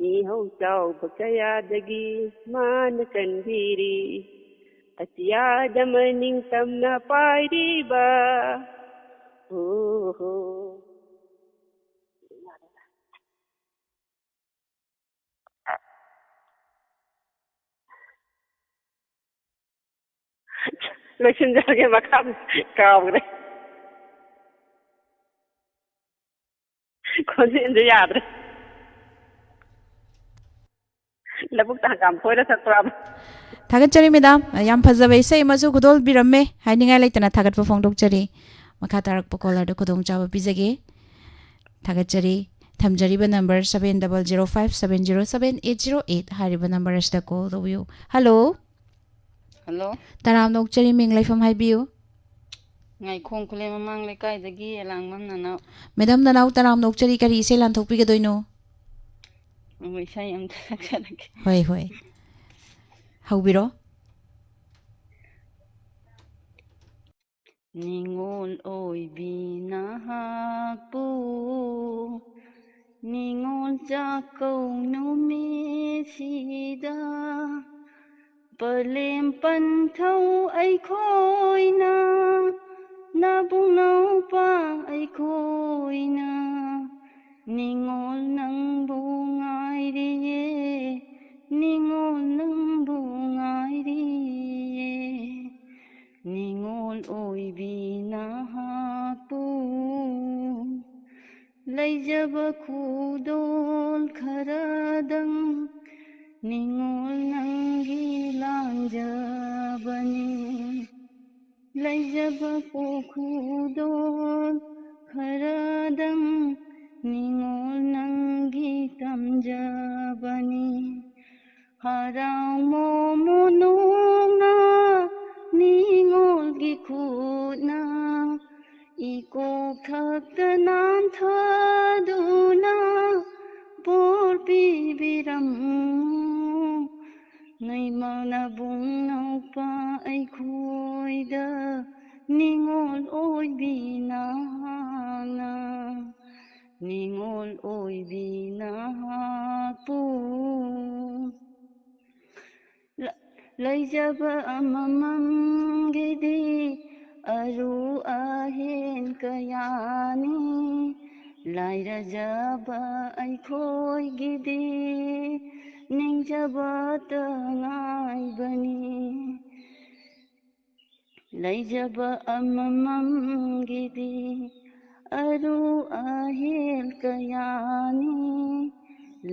ꯃꯤꯍꯧ ꯆꯥꯎꯕ ꯀꯌꯥꯗꯒꯤ ꯃꯥꯅ ꯀꯟꯕꯤꯔꯤ꯫ ꯑꯇꯤꯌꯥꯗ ꯃꯅꯤꯡ ꯇꯝꯅ ꯄꯥꯏꯔꯤꯕ꯫ ꯑꯣ ꯍꯣ꯫ ꯂꯣꯏꯁꯤꯟꯖꯔꯒꯦ, ꯃꯈꯥ ꯀꯥꯎꯈ꯭ꯔꯦ꯫ ꯈꯣꯟꯖꯦꯜꯁꯦ ꯌꯥꯗ꯭ꯔꯦ꯫ ꯂꯧꯕꯨꯛꯇ ꯍꯪꯒꯥꯝ ꯐꯣꯏꯔ ꯆꯠꯄ꯭ꯔꯥꯕ? ꯊꯥꯒꯠꯆꯔꯤ ꯃꯦꯗꯥꯝ, ꯌꯥꯝ ꯐꯖꯕ ꯏꯁꯩ ꯑꯃꯁꯨ ꯈꯨꯗꯣꯜꯕꯤꯔꯝꯃꯦ꯫ ꯍꯥꯏꯅꯤꯡꯉꯥꯏ ꯂꯩꯇꯅ ꯊꯥꯒꯠꯄ ꯐꯣꯡꯗꯣꯛꯆꯔꯤ꯫ ꯃꯈꯥ ꯇꯥꯔꯛꯄ ꯀꯣꯂꯔꯗ ꯈꯨꯗꯣꯡꯆꯥꯕ ꯄꯤꯖꯒꯦ꯫ ꯊꯥꯒꯠꯆꯔꯤ꯫ ꯊꯝꯖꯔꯤꯕ number seven double zero five seven zero seven eight zero eight ꯍꯥꯏꯔꯤꯕ ꯅꯝꯕꯔ ꯑꯁꯤꯗ ꯀꯣꯜ ꯇꯧꯕꯤꯌꯨ꯫ ꯍꯜꯂꯣ꯫ ꯍꯜꯂꯣ꯫ ꯇꯔꯥꯝꯅ ꯑꯣꯛꯆꯔꯤ, ꯃꯤꯡ ꯂꯩꯐꯝ ꯍꯥꯏꯕꯤꯌꯨ꯫ ꯉꯥꯏꯈꯣꯡ ꯈꯨꯂꯦꯟ ꯃꯃꯥꯡ ꯂꯩꯀꯥꯏꯗꯒꯤ ꯑꯦꯂꯥꯡꯕꯝ ꯅꯅꯥꯎ꯫ ꯃꯦꯗꯥꯝ ꯅꯅꯥꯎ ꯇꯔꯥꯝꯅ ꯑꯣꯛꯆꯔꯤ, ꯀꯔꯤ ꯏꯁꯩ ꯂꯥꯟꯊꯣꯛꯄꯤꯒꯗꯣꯏꯅꯣ? ꯑꯣ, ꯏꯁꯩ ꯑꯝꯇ ꯁꯛꯆꯔꯛꯀꯦ꯫ ꯍꯣꯏ, ꯍꯣꯏ꯫ ꯍꯧꯕꯤꯔꯣ꯫ ꯅꯤꯉꯣꯜ ꯑꯣꯏꯕꯤ ꯅꯍꯥꯛꯄꯨ ꯅꯤꯉꯣꯜ ꯆꯥꯛꯀꯧ ꯅꯨꯃꯤꯠꯁꯤꯗ ꯄꯂꯦꯝ ꯄꯟꯊꯧ ꯑꯩꯈꯣꯏꯅ, ꯅꯕꯨꯡꯅꯧꯄꯥ ꯑꯩꯈꯣꯏꯅ, ꯅꯤꯡꯉꯣꯜ ꯅꯪꯕꯨ ꯉꯥꯏꯔꯤꯌꯦ, ꯅꯤꯡꯉꯣꯜ ꯅꯪꯕꯨ ꯉꯥꯏꯔꯤꯌꯦ꯫ ꯅꯤꯡꯉꯣꯜ ꯑꯣꯏꯕꯤ ꯅꯍꯥꯛꯄꯨ ꯂꯩꯖꯕ ꯈꯨꯗꯣꯜ ꯈꯔꯗꯪ ꯅꯤꯡꯉꯣꯜ ꯅꯪꯒꯤ ꯂꯥꯟꯖꯕꯅꯤ꯫ ꯂꯩꯖꯕ ꯈꯨꯗꯣꯜ ꯈꯔꯗꯪ ꯅꯤꯡꯉꯣꯜ ꯅꯪꯒꯤ ꯇꯝꯖꯕꯅꯤ꯫ ꯍꯔꯥꯎ ꯃꯣꯃꯣ ꯅꯣꯡꯅ ꯅꯤꯡꯉꯣꯜꯒꯤ ꯈꯨꯠꯅ ꯏꯀꯣꯛ ꯊꯛꯇ ꯅꯥꯟꯊꯗꯨꯅ ꯕꯣꯔ ꯄꯤꯕꯤꯔꯝꯃꯨ꯫ ꯅꯣꯏꯃꯛ ꯅꯕꯨꯡ ꯅꯧꯄꯥ ꯑꯩꯈꯣꯏꯗ ꯅꯤꯡꯉꯣꯜ ꯑꯣꯏꯕꯤ ꯅꯍꯥꯛꯅ, ꯅꯤꯡꯉꯣꯜ ꯑꯣꯏꯕꯤ ꯅꯍꯥꯛꯄꯨ꯫ ꯂ-, ꯂꯩꯖꯕ ꯑꯃꯃꯝꯒꯤꯗꯤ ꯑꯔꯨ ꯑꯍꯦꯟ ꯀꯌꯥꯅꯤ꯫ ꯂꯥꯏꯔꯖꯕ ꯑꯩꯈꯣꯏꯒꯤꯗꯤ ꯅꯤꯡꯖꯕꯇ ꯉꯥꯏꯕꯅꯤ꯫ ꯂꯩꯖꯕ ꯑꯃꯃꯝꯒꯤꯗꯤ ꯑꯔꯨ ꯑꯍꯦꯟ ꯀꯌꯥꯅꯤ꯫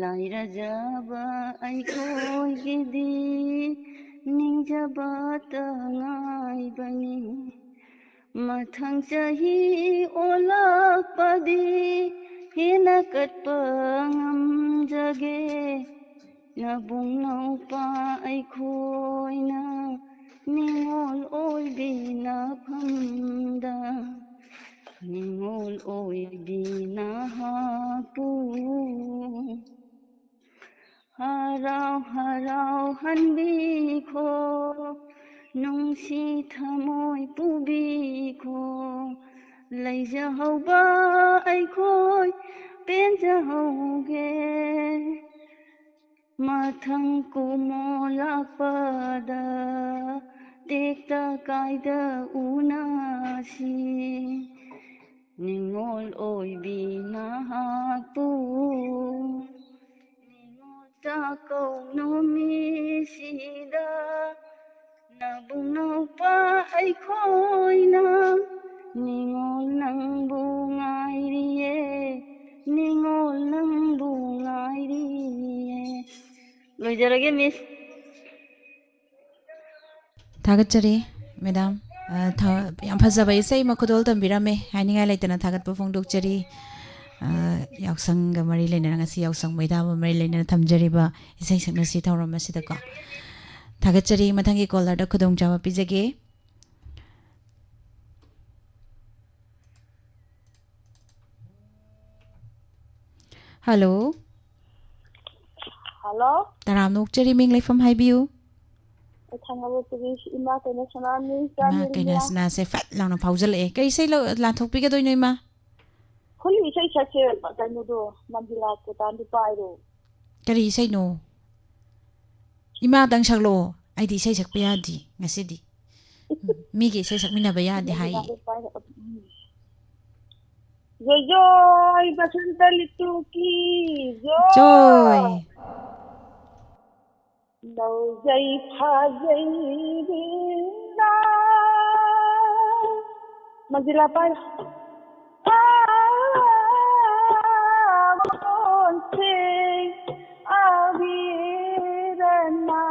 ꯂꯥꯏꯔꯖꯕ ꯑꯩꯈꯣꯏꯒꯤꯗꯤ ꯅꯤꯡꯖꯕꯇ ꯉꯥꯏꯕꯅꯤ꯫ ꯃꯊꯪ ꯆꯍꯤ ꯑꯣꯜꯂꯛꯄꯗꯤ ꯍꯦꯟꯅ ꯀꯠꯄ ꯉꯝꯖꯒꯦ꯫ ꯅꯕꯨꯡ ꯅꯧꯄꯥ ꯑꯩꯈꯣꯏꯅ ꯅꯤꯡꯉꯣꯜ ꯑꯣꯏꯕꯤ ꯅꯐꯝꯗ, ꯅꯤꯡꯉꯣꯜ ꯑꯣꯏꯕꯤ ꯅꯍꯥꯛꯄꯨ ꯍꯔꯥꯎ ꯍꯔꯥꯎ ꯍꯟꯕꯤꯈꯣ, ꯅꯨꯡꯁꯤ ꯊꯃꯣꯏ ꯄꯨꯕꯤꯈꯣ꯫ ꯂꯩꯖꯍꯧꯕ ꯑꯩꯈꯣꯏ ꯄꯦꯟꯖꯍꯧꯒꯦ꯫ ꯃꯊꯪ ꯀꯨꯝꯃꯣ ꯂꯥꯛꯄꯗ ꯇꯦꯛꯇ ꯀꯥꯏꯗ ꯎꯅꯁꯤ꯫ ꯅꯤꯉꯣꯜ ꯑꯣꯏꯕꯤ ꯅꯍꯥꯛꯄꯨ ꯅꯤꯉꯣꯜ ꯆꯥꯛꯀꯧ ꯅꯨꯃꯤꯠꯁꯤꯗ ꯅꯕꯨꯡ ꯅꯧꯄꯥ ꯑꯩꯈꯣꯏꯅ ꯅꯤꯉꯣꯜ ꯅꯪꯕꯨ ꯉꯥꯏꯔꯤꯌꯦ, ꯅꯤꯉꯣꯜ ꯅꯪꯕꯨ ꯉꯥꯏꯔꯤꯌꯦ꯫ ꯂꯣꯏꯖꯔꯒꯦ, ꯃꯤꯁ꯫ ꯊꯥꯒꯠꯆꯔꯤ, ꯃꯦꯗꯥꯝ꯫ ꯑ, ꯊꯥ-, ꯌꯥꯝ ꯐꯖꯕ ꯏꯁꯩ ꯃꯈꯨꯗꯣꯜ ꯇꯝꯕꯤꯔꯝꯃꯦ꯫ ꯍꯥꯏꯅꯤꯡꯉꯥꯏ ꯂꯩꯇꯅ ꯊꯥꯒꯠꯄ ꯐꯣꯡꯗꯣꯛꯆꯔꯤ꯫ ꯑ, ꯌꯥꯎꯁꯪꯒ ꯃꯔꯤ ꯂꯩꯅꯅ, ꯉꯁꯤ ꯌꯥꯎꯁꯪ ꯃꯩꯗꯥꯕ ꯃꯔꯤ ꯂꯩꯅꯅ ꯊꯝꯖꯔꯤꯕ ꯏꯁꯩ ꯁꯛꯅꯁꯤ ꯊꯧꯔꯝ ꯑꯁꯤꯗꯀꯣ꯫ ꯊꯥꯒꯠꯆꯔꯤ꯫ ꯃꯊꯪꯒꯤ ꯀꯣꯂꯔꯗ ꯈꯨꯗꯣꯡꯆꯥꯕ ꯄꯤꯖꯒꯦ꯫ ꯍꯜꯂꯣ꯫ ꯍꯜꯂꯣ꯫ ꯇꯔꯥꯝꯅ ꯑꯣꯛꯆꯔꯤ, ꯃꯤꯡ ꯂꯩꯐꯝ ꯍꯥꯏꯕꯤꯌꯨ꯫ ꯑꯩ ꯊꯥꯡꯒꯕ ꯄꯨꯔꯤ ꯏꯃꯥ ꯀꯩꯅꯥ ꯁꯅꯥꯅꯤ, ꯏꯆꯥ ꯏꯃꯥ ꯃꯤꯔꯃꯤꯂꯥ꯫ ꯀꯩꯅꯥ ꯁꯅꯥꯁꯦ ꯐꯠ ꯂꯥꯎꯅ ꯐꯥꯎꯖꯜꯂꯛꯑꯦ꯫ ꯀꯔꯤ ꯏꯁꯩ ꯂꯧ-, ꯂꯥꯟꯊꯣꯛꯄꯤꯒꯗꯣꯏꯅꯣ, ꯏꯃꯥ? ꯍꯣꯂꯤ ꯏꯁꯩ ꯁꯛꯁꯦ, ꯀꯩꯅꯣꯗꯣ, ꯃꯟꯖꯨꯂꯥ ꯀꯣꯇꯥꯟꯗꯣ ꯄꯥꯏꯔꯣ꯫ ꯀꯔꯤ ꯏꯁꯩꯅꯣ? ꯏꯃꯥꯗꯪ ꯁꯛꯂꯛꯑꯣ꯫ ꯑꯩꯗꯤ ꯏꯁꯩ ꯁꯛꯄ ꯌꯥꯗꯦ ꯉꯁꯤꯗꯤ꯫ ꯎꯝ, ꯃꯤꯒꯤ ꯏꯁꯩ ꯁꯛꯃꯤꯟꯅꯕ ꯌꯥꯗꯦ ꯍꯥꯏꯌꯦ꯫ ꯃꯟꯖꯨꯂꯥꯗꯣ ꯄꯥꯏꯔꯣ꯫ ꯎꯝ꯫ ꯖꯣꯏ ꯖꯣꯏ, ꯕꯁꯟꯇ ꯂꯤꯇꯨꯀꯤ ꯖꯣꯏ꯫ ꯖꯣꯏ꯫ ꯂꯧꯖꯩ ꯐꯥꯖꯩ ꯕꯤꯟꯗꯥ꯫ ꯃꯟꯖꯨꯂꯥ ꯄꯥꯏ꯫ ꯑꯥ, ꯃꯣꯟꯁꯦ ꯑꯕꯤꯔꯅ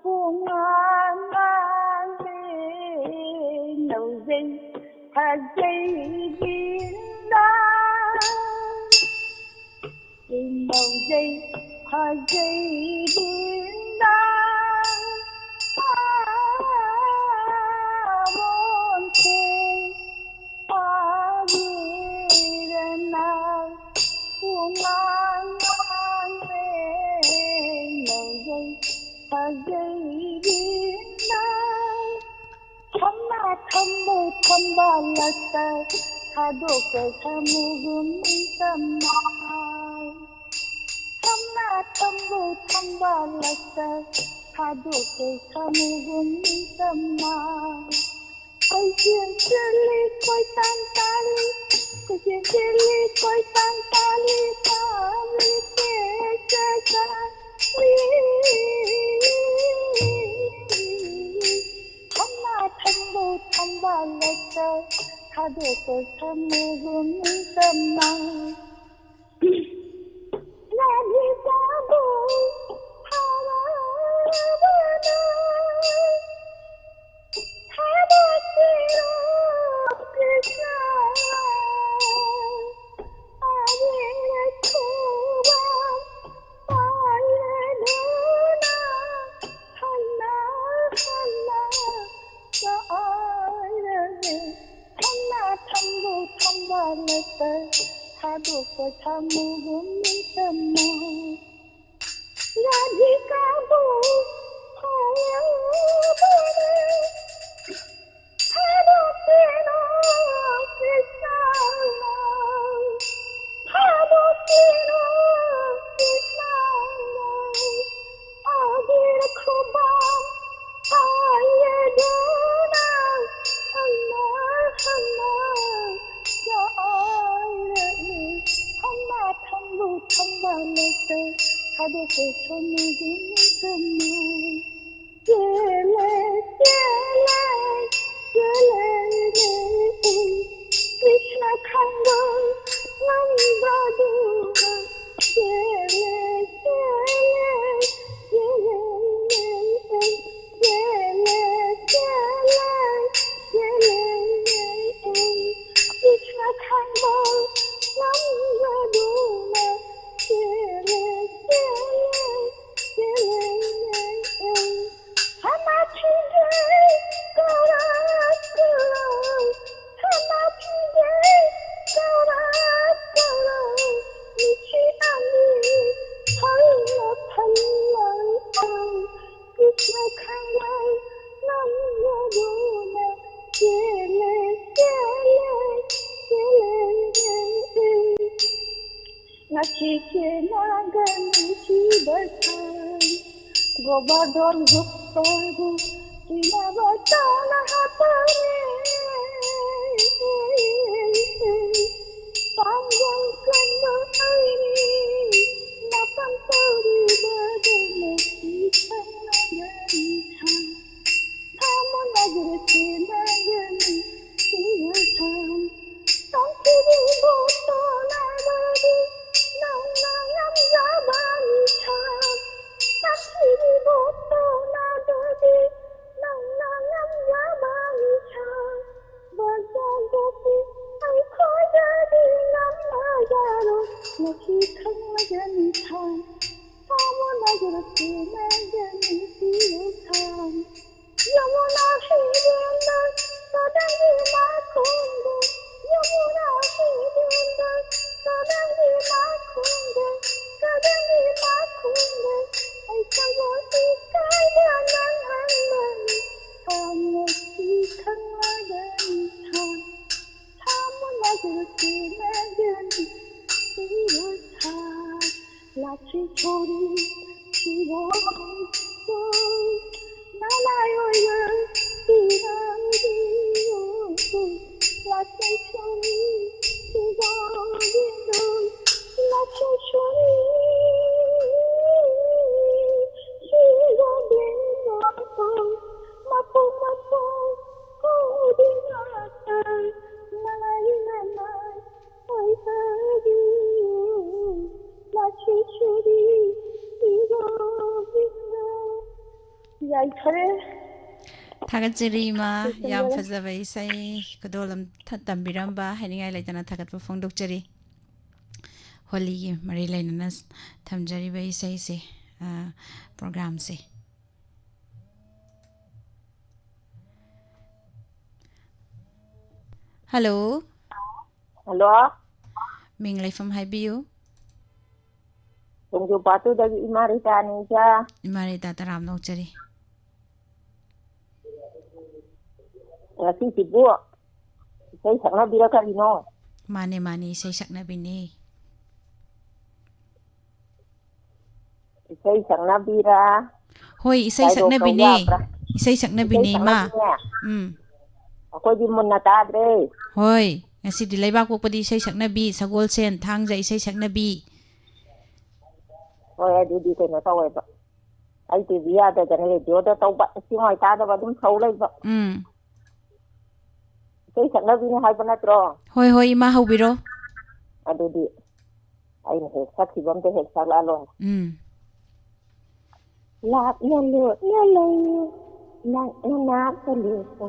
ꯄꯨꯡꯉꯥꯡ ꯉꯥꯡꯂꯦ꯫ ꯂꯧꯖꯩ ꯐꯥꯖꯩ ꯕꯤꯟꯗꯥ꯫ ꯏꯃꯧꯖꯩ ꯐꯖꯩꯕꯤꯅ ꯑꯥꯔꯣꯟꯁꯦ ꯄꯥꯕꯤꯔꯅ ꯄꯨꯡꯉꯥꯡ ꯉꯥꯡꯂꯦ꯫ ꯏꯃꯧꯖꯩ ꯐꯖꯩꯕꯤꯅ ꯊꯝꯅꯥ ꯊꯝꯃꯨ ꯊꯝꯕꯥꯜꯂꯛꯇ ꯊꯥꯗꯣꯛꯄ ꯊꯝꯃꯨꯒꯨꯝ ꯅꯤꯡꯇꯝꯅ꯫ ꯊꯝꯅꯥ ꯊꯝꯕꯨ ꯊꯝꯕꯥꯜ ꯂꯛꯇ ꯊꯥꯗꯣꯛꯄ ꯁꯥꯃꯨꯒꯨꯝ ꯅꯤꯡꯇꯝꯅ꯫ ꯀꯣꯏꯆꯦꯟ ꯆꯦꯜꯂꯤ, ꯀꯣꯏꯇꯥꯟ ꯇꯥꯜꯂꯤ, ꯀꯣꯏꯆꯦꯟ ꯆꯦꯜꯂꯤ, ꯀꯣꯏꯇꯥꯟ ꯇꯥꯜꯂꯤ, ꯇꯥꯜꯂꯤ, ꯆꯦ, ꯆꯦ, ꯆꯦ꯫ ꯊꯝꯅꯥ ꯊꯝꯕꯨ ꯊꯝꯕꯥꯜ ꯂꯛꯇ ꯊꯥꯗꯣꯛꯄ ꯁꯥꯃꯨꯒꯨꯝ ꯅꯤꯡꯇꯝꯅ꯫ ꯔꯥꯙꯤꯀꯥꯕꯨ ꯐꯥꯔꯕꯅ ꯊꯥꯗꯣꯛꯄꯤꯔꯣ ꯀ꯭ꯔꯤꯁꯅ꯫ ꯑꯕꯦꯔ ꯈꯨꯕꯥꯝ ꯄꯥꯏꯔꯗꯨꯅ ꯍꯟꯅ ꯍꯟꯅ ꯆꯥꯏꯔꯒꯦ꯫ ꯊꯝꯅꯥ ꯊꯝꯕꯨ ꯊꯝꯕꯥꯜ ꯂꯛꯇ ꯊꯥꯗꯣꯛꯄ ꯁꯥꯃꯨꯒꯨꯝ ꯅꯤꯡꯇꯝꯅ꯫ ꯔꯥꯙꯤꯀꯥꯕꯨ ꯐꯥꯔꯕꯅ ꯊꯥꯗꯣꯛꯄꯤꯔꯣ ꯀ꯭ꯔꯤꯁꯅ, ꯊꯥꯗꯣꯛꯄꯤꯔꯣ ꯀ꯭ꯔꯤꯁꯅ꯫ ꯑꯕꯦꯔ ꯈꯨꯕꯥꯝ ꯄꯥꯏꯔꯗꯨꯅ ꯍꯟꯅ ꯍꯟꯅ ꯆꯥꯏꯔꯛꯏ꯫ ꯊꯝꯅꯥ ꯊꯝꯕꯨ ꯊꯝꯕꯥꯜ ꯂꯛꯇ ꯊꯥꯗꯣꯛꯄ ꯁꯥꯃꯨꯒꯨꯝ ꯅꯤꯡꯇꯝꯅ꯫ ꯆꯦꯜꯂꯦ, ꯆꯦꯜꯂꯦ, ꯆꯦꯜꯂꯦ, ꯀ꯭ꯔꯤꯁꯅ ꯈꯪꯕ ꯉꯝꯗꯗꯨꯅ꯫ ꯆꯦꯜꯂꯦ, ꯆꯦꯜꯂꯦ, ꯆꯦꯜꯂꯦ, ꯆꯦꯜꯂꯦ, ꯆꯦꯜꯂꯦ, ꯆꯦꯜꯂꯦ, ꯀ꯭ꯔꯤꯁꯅ ꯈꯪꯕ ꯉꯝꯗꯗꯨꯅ꯫ ꯆꯦꯜꯂꯦ, ꯆꯦꯜꯂꯦ, ꯆꯦꯜꯂꯦ, Achiche nagani chibathang, gobadol guptogu, chinaba chana hapane. Panjang kanda aini, napan pari badana chichang nagani thang. Thamon nagurte nagani chibathang. Tangkiri boto nabadi, nang nangam yabani cham. Tangkiri boto nabadi, nang nangam yabani cham. Baja gopi, ai khoja di nam majaro, nachi khang majani cham. Tamo najaro te najani tiyo cham. Yamuna hi denda, sadangi makhunde. Yamuna hi denda, sadangi makhunde. Sadangi makhunde. Ai kaya ikai da nang anmani. Kamo si khang adani tha. Tamo najaro te najani tiyo tha. Lachi chori, chiwa so, nalayo ya, tinang diyo so. Lachi chori, chiwa so, lachi chori, chiwa so. Mapo, mapo, ko dinata, nalayo, nalayo. ꯌꯥꯏꯐꯔꯦ꯫ ꯊꯥꯒꯠꯆꯔꯤ, ꯏꯃꯥ꯫ ꯌꯥꯝ ꯂꯣꯏꯁꯤꯟꯖꯔꯦ꯫ ꯐꯖꯕ ꯏꯁꯩ ꯈꯨꯗꯣꯜ ꯑꯃ ꯊ-, ꯇꯝꯕꯤꯔꯝꯕ, ꯍꯥꯏꯅꯤꯡꯉꯥꯏ ꯂꯩꯇꯅ ꯊꯥꯒꯠꯄ ꯐꯣꯡꯗꯣꯛꯆꯔꯤ꯫ ꯍꯣꯂꯤꯒꯤ ꯃꯔꯤ ꯂꯩꯅꯅ ꯊꯝꯖꯔꯤꯕ ꯏꯁꯩꯁꯦ, ꯑ, ꯄ꯭ꯔꯣꯒ꯭ꯔꯥꯝꯁꯦ꯫ ꯍꯜꯂꯣ꯫ ꯍꯜꯂꯣ꯫ ꯃꯤꯡ ꯂꯩꯐꯝ ꯍꯥꯏꯕꯤꯌꯨ꯫ ꯈꯣꯡꯖꯣꯝ ꯄꯥꯠꯇꯨꯗꯒꯤ ꯏꯃꯥ ꯔꯤꯇꯥꯅꯤ, ꯏꯆꯥ꯫ ꯏꯃꯥ ꯔꯤꯇꯥ, ꯇꯔꯥꯝꯅ ꯑꯣꯛꯆꯔꯤ꯫ ꯉꯁꯤꯁꯤꯕꯨ ꯏꯁꯩ ꯁꯛꯅꯕꯤꯔ ꯀꯔꯤꯅꯣ? ꯃꯥꯅꯦ, ꯃꯥꯅꯦ, ꯏꯁꯩ ꯁꯛꯅꯕꯤꯅꯦ꯫ ꯏꯁꯩ ꯁꯛꯅꯕꯤꯔꯥ? ꯍꯣꯏ, ꯏꯁꯩ ꯀꯥꯏꯗꯧ ꯁꯛꯅꯕꯤꯅꯦ꯫ ꯇꯧ ꯌꯥꯕ꯭ꯔꯥ? ꯏꯁꯩ ꯁꯛꯅꯕꯤꯅꯦ, ꯏꯃꯥ꯫ ꯁꯛꯅꯕꯤꯅꯦ? ꯎꯝ꯫ ꯑꯩꯈꯣꯏꯗꯤ ꯃꯨꯟꯅ ꯇꯥꯗ꯭ꯔꯦ꯫ ꯍꯣꯏ, ꯉꯁꯤꯗꯤ ꯂꯩꯕꯥꯛ ꯄꯣꯛꯄꯗꯤ ꯏꯁꯩ ꯁꯛꯅꯕꯤ, ꯁꯒꯣꯜꯁꯦꯟ, ꯊꯥꯡꯖ ꯏꯁꯩ ꯁꯛꯅꯕꯤ꯫ ꯍꯣꯏ, ꯑꯗꯨꯗꯤ ꯀꯩꯅꯣ ꯇꯧꯋꯦꯕ, ꯑꯩ ꯇꯤꯚꯤ ꯌꯥꯗꯗꯅ ꯔꯦꯗꯤꯑꯣꯗ ꯇꯧꯕ, ꯏꯁꯤꯡ ꯍꯣꯏ ꯇꯥꯗꯕ ꯑꯗꯨꯝ ꯁꯧ ꯂꯩꯕ꯫ ꯎꯝ꯫ ꯏꯁꯩ ꯁꯛꯅꯕꯤꯅꯦ ꯍꯥꯏꯕ ꯅꯠꯇ꯭ꯔꯣ? ꯍꯣꯏ, ꯍꯣꯏ, ꯏꯃꯥ, ꯍꯧꯕꯤꯔꯣ꯫ ꯑꯗꯨꯗꯤ ꯑꯩꯅ ꯍꯦꯛ ꯁꯛꯈꯤꯕ ꯑꯝꯇ ꯍꯦꯛ ꯁꯛꯂꯛꯑ ꯂꯣꯏꯔꯦ꯫ ꯎꯝ꯫ ꯂꯥꯞꯅ ꯂꯨꯞꯅ ꯂꯩꯌꯨ, ꯅꯛꯅ ꯅꯥꯛꯇ ꯂꯦꯞꯄꯨ,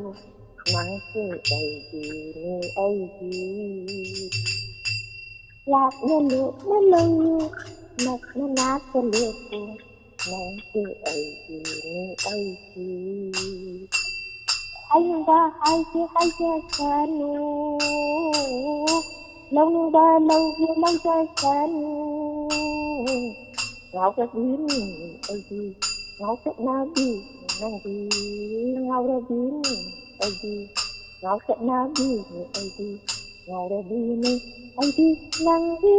ꯅꯪꯁꯦ ꯑꯩꯒꯤꯅꯤ, ꯑꯩꯒꯤ꯫ ꯂꯥꯞꯅ ꯂꯨꯞꯅ ꯂꯩꯌꯨ, ꯅꯛꯅ ꯅꯥꯛꯇ ꯂꯦꯞꯄꯨ, ꯅꯪꯁꯦ ꯑꯩꯒꯤꯅꯤ, ꯑꯩꯒꯤ꯫ ꯍꯥꯏꯅꯤꯡꯕ ꯍꯥꯏꯒꯦ ꯍꯥꯏꯖꯁꯅꯨ, ꯂꯧꯅꯤꯡꯕ ꯂꯧꯒꯦ ꯂꯧꯖꯁꯅꯨ꯫ ꯉꯥꯎꯖꯕꯤꯅꯤ ꯑꯩꯗꯤ, ꯉꯥꯎꯆꯠꯅꯕꯤ ꯅꯪꯗꯤ, ꯉꯥꯎꯔꯕꯤꯅꯤ ꯑꯩꯗꯤ, ꯉꯥꯎꯆꯠꯅꯕꯤꯅꯤ ꯑꯩꯗꯤ, ꯉꯥꯎꯔꯕꯤꯅꯤ ꯑꯩꯗꯤ ꯅꯪꯗꯤ꯫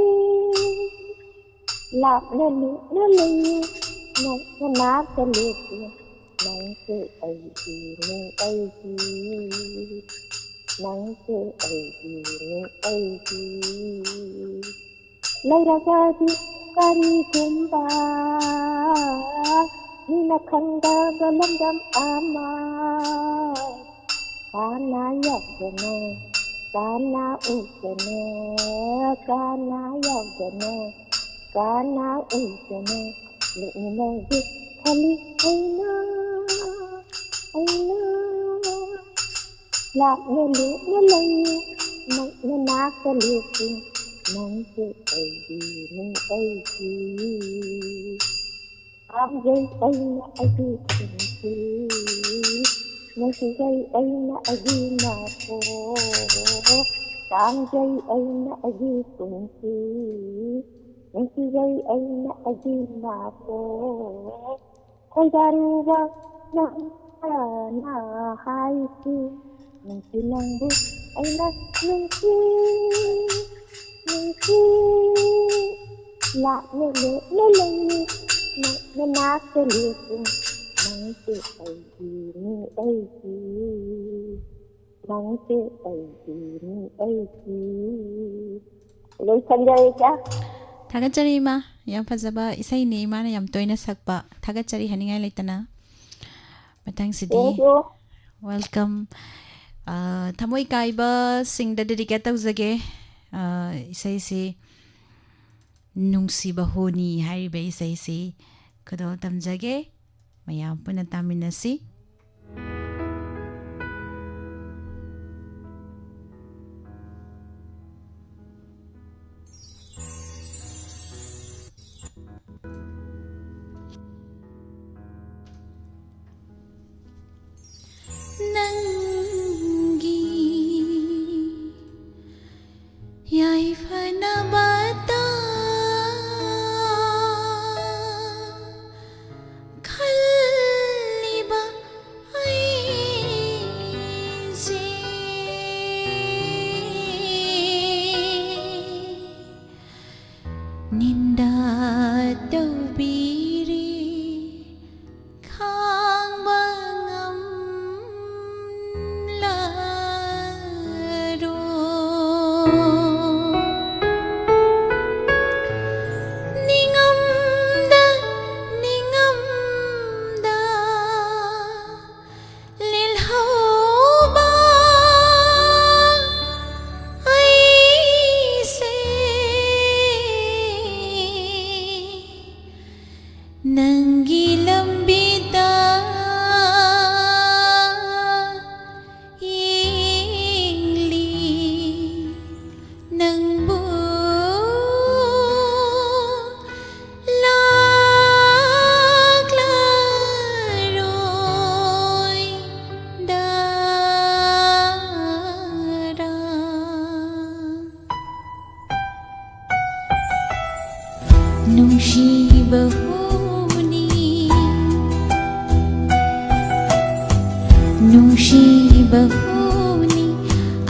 ꯂꯥꯞꯅ ꯂꯨꯞꯅ ꯂꯩꯌꯨ, ꯅꯛꯅ ꯅꯥꯛꯇ ꯂꯦꯞꯄꯨ, ꯅꯪꯁꯦ ꯑꯩꯒꯤꯅꯤ ꯑꯩꯒꯤ, ꯅꯪꯁꯦ ꯑꯩꯒꯤꯅꯤ ꯑꯩꯒꯤ꯫ ꯂꯩꯔꯒꯗꯤ ꯀꯔꯤꯒꯨꯝꯕ ꯃꯤꯅ ꯈꯪꯗꯕ ꯂꯝꯗꯝ ꯑꯃ, ꯀꯅꯥ ꯌꯥꯎꯗꯅ ꯀꯅꯥ ꯎꯗꯅ, ꯀꯅꯥ ꯌꯥꯎꯗꯅ ꯀꯅꯥ ꯎꯗꯅ ꯂꯦꯛꯃꯤꯟꯅꯒꯦ ꯈꯜꯂꯤ ꯑꯩꯅ, ꯑꯩꯅ꯫ ꯂꯥꯞꯅ ꯂꯨꯞꯅ ꯂꯩꯌꯨ, ꯅꯛꯅ ꯅꯥꯛꯇ ꯂꯦꯞꯄꯨ, ꯅꯪꯁꯦ ꯑꯩꯒꯤꯅꯤ ꯑꯩꯒꯤ꯫ ꯄꯥꯝꯖꯩ ꯑꯩꯅ ꯑꯩꯒꯤ ꯄꯨꯟꯁꯤ, ꯅꯨꯡꯁꯤꯖꯩ ꯑꯩꯅ ꯑꯩꯒꯤ ꯃꯄꯣꯛ, ꯄꯥꯝꯖꯩ ꯑꯩꯅ ꯑꯩꯒꯤ ꯄꯨꯟꯁꯤ, ꯅꯨꯡꯁꯤꯖꯩ ꯑꯩꯅ ꯑꯩꯒꯤ ꯃꯄꯣꯛ꯫ ꯈꯣꯏꯗꯥꯔꯨꯕ ꯅꯪꯅ ꯍꯥꯏꯁꯤ, ꯅꯨꯡꯁꯤ ꯅꯪꯕꯨ ꯑꯩꯅ ꯅꯨꯡꯁꯤ, ꯅꯨꯡꯁꯤ꯫ ꯂꯥꯞꯅ ꯂꯦꯞꯅ ꯂꯩ, ꯅꯅꯥꯛꯇ ꯂꯦꯞꯄꯨ, ꯅꯪꯁꯦ ꯑꯩꯒꯤꯅꯤ, ꯑꯩꯒꯤ, ꯅꯪꯁꯦ ꯑꯩꯒꯤꯅꯤ, ꯑꯩꯒꯤ꯫ ꯂꯣꯏꯁꯟꯖꯔꯦ, ꯏꯆꯥ꯫ ꯊꯥꯒꯠꯆꯔꯤ, ꯏꯃꯥ꯫ ꯌꯥꯝ ꯐꯖꯕ ꯏꯁꯩꯅꯤ, ꯏꯃꯥꯅ ꯌꯥꯝ ꯇꯣꯏꯅ ꯁꯛꯄ꯫ ꯊꯥꯒꯠꯆꯔꯤ ꯍꯥꯏꯅꯤꯡꯉꯥꯏ ꯂꯩꯇꯅ꯫ ꯃꯊꯪꯁꯤꯗꯤ Thank you. Welcome. ꯑ, ꯊꯃꯣꯏ ꯀꯥꯏꯕꯁꯤꯡꯗ dedicate ꯇꯧꯖꯒꯦ, ꯑ, ꯏꯁꯩꯁꯤ꯫ ꯅꯨꯡꯁꯤꯕ ꯍꯨꯅꯤ ꯍꯥꯏꯔꯤꯕ ꯏꯁꯩꯁꯤ ꯈꯨꯗꯣꯜ ꯇꯝꯖꯒꯦ꯫ ꯃꯌꯥꯝ ꯄꯨꯟꯅ ꯇꯥꯃꯤꯟꯅꯁꯤ꯫ ꯅꯪꯒꯤ ꯌꯥꯏꯐꯅꯕꯇ ꯈꯜꯂꯤꯕ ꯑꯩꯁꯦ ꯅꯤꯟꯗꯥ ꯇꯧꯕꯤꯔꯤ, ꯈꯥꯡꯕ ꯉꯝꯂꯔꯣꯏ꯫ ꯅꯤꯡꯉꯝꯗ, ꯅꯤꯡꯉꯝꯗ ꯂꯦꯜꯍꯧꯕ ꯑꯩꯁꯦ ꯅꯪꯒꯤ ꯂꯝꯕꯤꯗ ꯌꯦꯡꯂꯤ, ꯅꯪꯕꯨ ꯂꯥꯛꯂꯔꯣꯏꯗꯔꯥ꯫ ꯅꯨꯡꯁꯤꯕ ꯍꯨꯅꯤ, ꯅꯨꯡꯁꯤꯕ ꯍꯨꯅꯤ,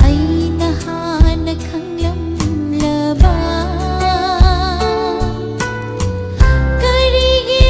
ꯑꯩꯅ ꯍꯥꯟꯅ ꯈꯪꯂꯝꯂꯕ꯫ ꯀꯔꯤꯒꯤ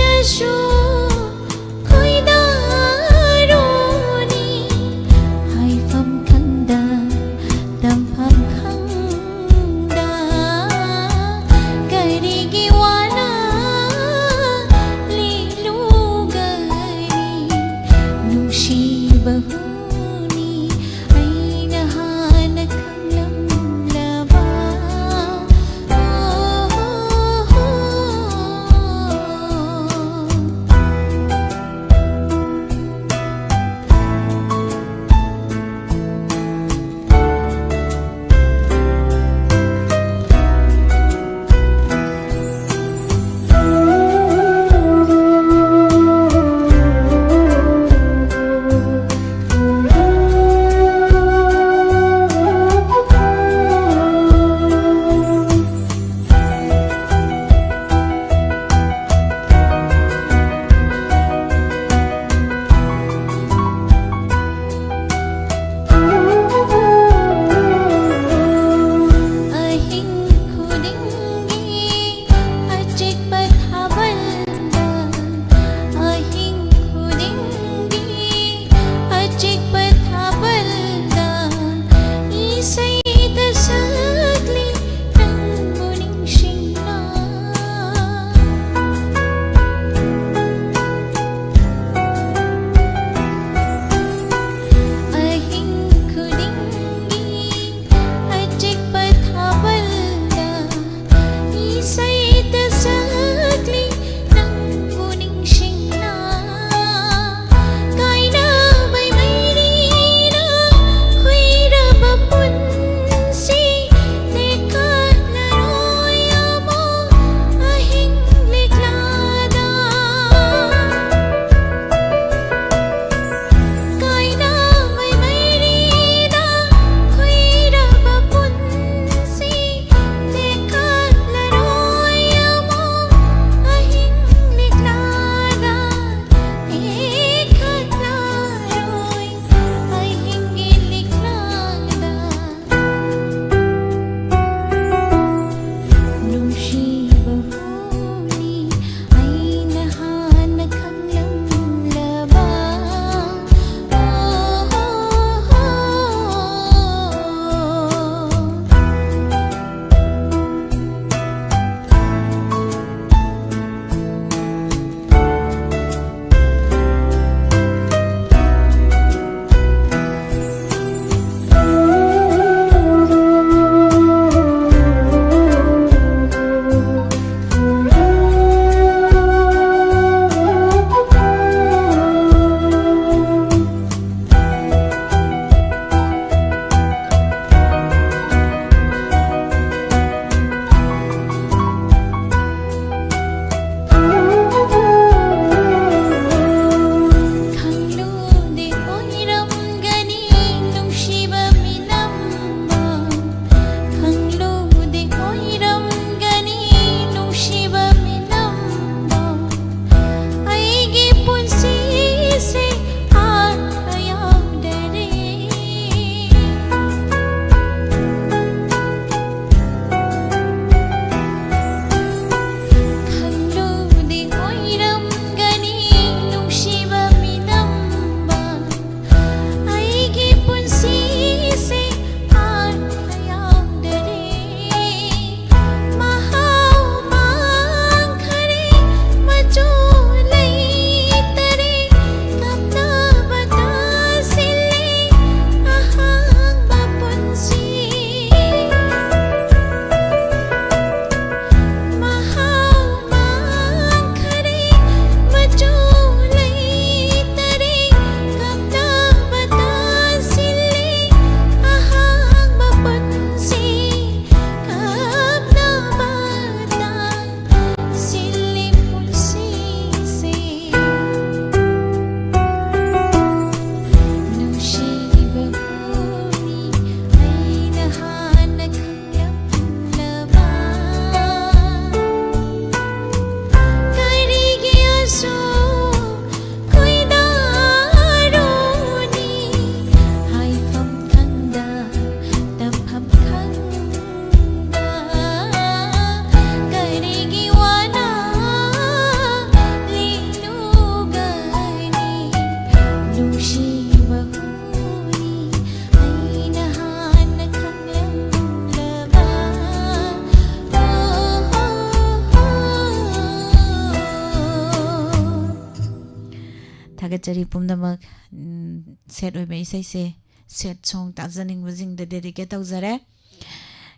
ꯊꯥꯒꯠꯆꯔꯤ ꯄꯨꯝꯅꯃꯛ꯫ ꯎꯝ, ꯁꯦꯠ ꯑꯣꯏꯕ ꯏꯁꯩꯁꯦ, ꯁꯦꯠ ꯁꯣꯡ ꯇꯥꯖꯅꯤꯡꯕꯁꯤꯡꯗ ꯗꯦꯗꯤꯀꯦꯠ ꯇꯧꯖꯔꯦ꯫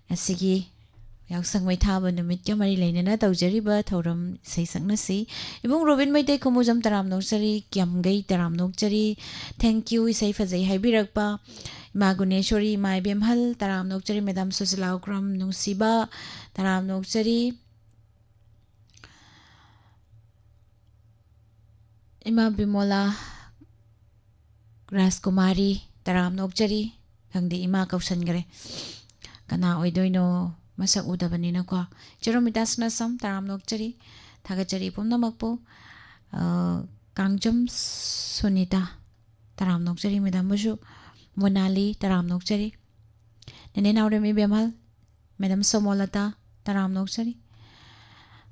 ꯉꯁꯤꯒꯤ ꯌꯥꯎꯁꯪ ꯃꯩ ꯊꯥꯕ ꯅꯨꯃꯤꯠꯀ ꯃꯔꯤ ꯂꯩꯅꯅ ꯇꯧꯖꯔꯤꯕ ꯊꯧꯔꯝ ꯏꯁꯩ ꯁꯛꯅꯁꯤ꯫ ꯏꯕꯨꯡ ꯔꯣꯕꯤꯟ ꯃꯩꯇꯩ ꯈꯨꯃꯨꯖꯝ ꯇꯔꯥꯝ ꯅꯣꯛꯆꯔꯤ, ꯀꯤꯌꯥꯝꯒꯩ ꯇꯔꯥꯝ ꯅꯣꯛꯆꯔꯤ, thank you ꯏꯁꯩ ꯐꯖꯩ ꯍꯥꯏꯕꯤꯔꯛꯄ꯫ ꯏꯃꯥ ꯒꯨꯅꯦꯁꯣꯔꯤ, ꯏꯃꯥ ꯏꯕꯦꯝꯍꯜ ꯇꯔꯥꯝ ꯅꯣꯛꯆꯔꯤ, ꯃꯦꯗꯥꯝ ꯁꯨꯁꯤꯂꯥ ꯎꯈ꯭ꯔꯝ ꯅꯨꯡꯁꯤꯕ ꯇꯔꯥꯝ ꯅꯣꯛꯆꯔꯤ꯫ ꯏꯃꯥ ꯕꯤꯃꯣꯂꯥ, ꯔꯥꯖꯀꯨꯃꯥꯔꯤ ꯇꯔꯥꯝ ꯅꯣꯛꯆꯔꯤ꯫ ꯈꯪꯗꯦ, ꯏꯃꯥ ꯀꯧꯁꯟꯈ꯭ꯔꯦ꯫ ꯀꯅꯥ ꯑꯣꯏꯗꯣꯏꯅꯣ? ꯃꯁꯛ ꯎꯗꯕꯅꯤꯅꯀꯣ꯫ ꯆꯦꯔꯣꯃꯤꯇꯥ ꯁꯅꯥꯁꯝ ꯇꯔꯥꯝ ꯅꯣꯛꯆꯔꯤ꯫ ꯊꯥꯒꯠꯆꯔꯤ ꯄꯨꯝꯅꯃꯛꯄꯨ꯫ ꯑ, ꯀꯥꯡꯖꯝ ꯁꯨꯅꯤꯇꯥ ꯇꯔꯥꯝ ꯅꯣꯛꯆꯔꯤ꯫ ꯃꯦꯗꯥꯝꯕꯨꯁꯨ꯫ ꯃꯣꯅꯥꯂꯤ ꯇꯔꯥꯝ ꯅꯣꯛꯆꯔꯤ꯫ ꯅꯦꯅꯦ ꯅꯥꯎꯔꯦꯝ ꯏꯕꯦꯝꯍꯜ, ꯃꯦꯗꯥꯝ ꯁꯣꯃꯣꯂꯇꯥ ꯇꯔꯥꯝ ꯅꯣꯛꯆꯔꯤ꯫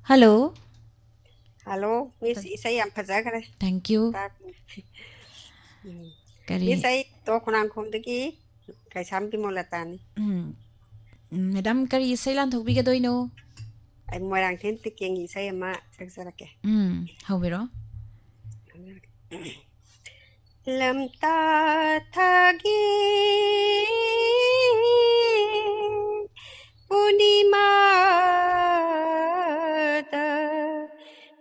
ꯍꯜꯂꯣ꯫ ꯍꯜꯂꯣ, ꯃꯤꯁ, ꯏꯁꯩ ꯌꯥꯝ ꯐꯖꯈ꯭ꯔꯦ꯫ Thank you꯫ ꯇꯥꯛ-, ꯎꯝ꯫ ꯀꯔꯤ? ꯃꯤꯁ, ꯑꯩ ꯇꯣꯞ ꯈꯣꯡꯅꯥꯡꯈꯣꯡꯗꯒꯤ ꯀꯩꯁꯥꯝ ꯕꯤꯃꯣꯂꯇꯥꯅꯤ꯫ ꯎꯝ꯫ ꯎꯝ, ꯃꯦꯗꯥꯝ, ꯀꯔꯤ ꯏꯁꯩ ꯂꯥꯟꯊꯣꯛꯄꯤꯒꯗꯣꯏꯅꯣ? ꯑꯩ ꯃꯣꯏꯔꯥꯡꯊꯦꯝ ꯇꯤꯀꯦꯟꯒꯤ ꯏꯁꯩ ꯑꯃ ꯁꯛꯆꯔꯛꯀꯦ꯫ ꯎꯝ, ꯍꯧꯕꯤꯔꯣ꯫ ꯂꯝꯇꯥ ꯊꯥꯒꯤ ꯄꯨꯔꯅꯤꯃꯥꯗ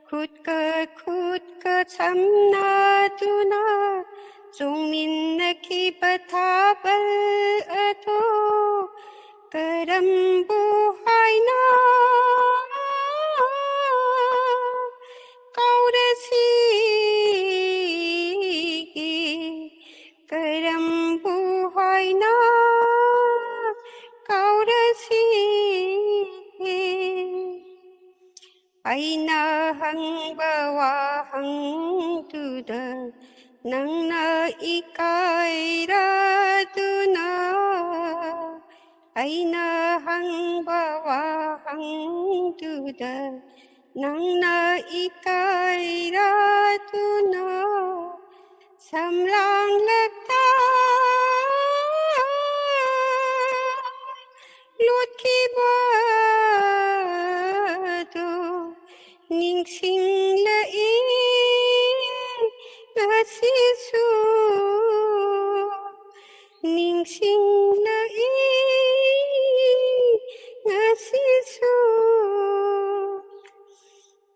ꯈꯨꯠꯀ ꯈꯨꯠꯀ ꯁꯝꯅꯗꯨꯅ ꯆꯣꯡꯃꯤꯟꯅꯈꯤꯕ ꯊꯥꯕꯜ ꯑꯗꯣ ꯀꯔꯝꯕꯨ ꯍꯥꯏꯅ ꯀꯥꯎꯔꯁꯤꯒꯦ? ꯀꯔꯝꯕꯨ ꯍꯥꯏꯅ ꯀꯥꯎꯔꯁꯤꯒꯦ? ꯑꯩꯅ ꯍꯪꯕ ꯋꯥꯍꯪꯗꯨꯗ ꯅꯪꯅ ꯏꯀꯥꯏꯔꯗꯨꯅ, ꯑꯩꯅ ꯍꯪꯕ ꯋꯥꯍꯪꯗꯨꯗ ꯅꯪꯅ ꯏꯀꯥꯏꯔꯗꯨꯅ, ꯁꯝꯂꯥꯡꯂꯛꯇ ꯂꯣꯠꯈꯤꯕꯗꯨ ꯅꯤꯡꯁꯤꯡꯂꯛꯏ꯫ ꯅꯪꯅ ꯑꯩ ꯉꯁꯤꯁꯨ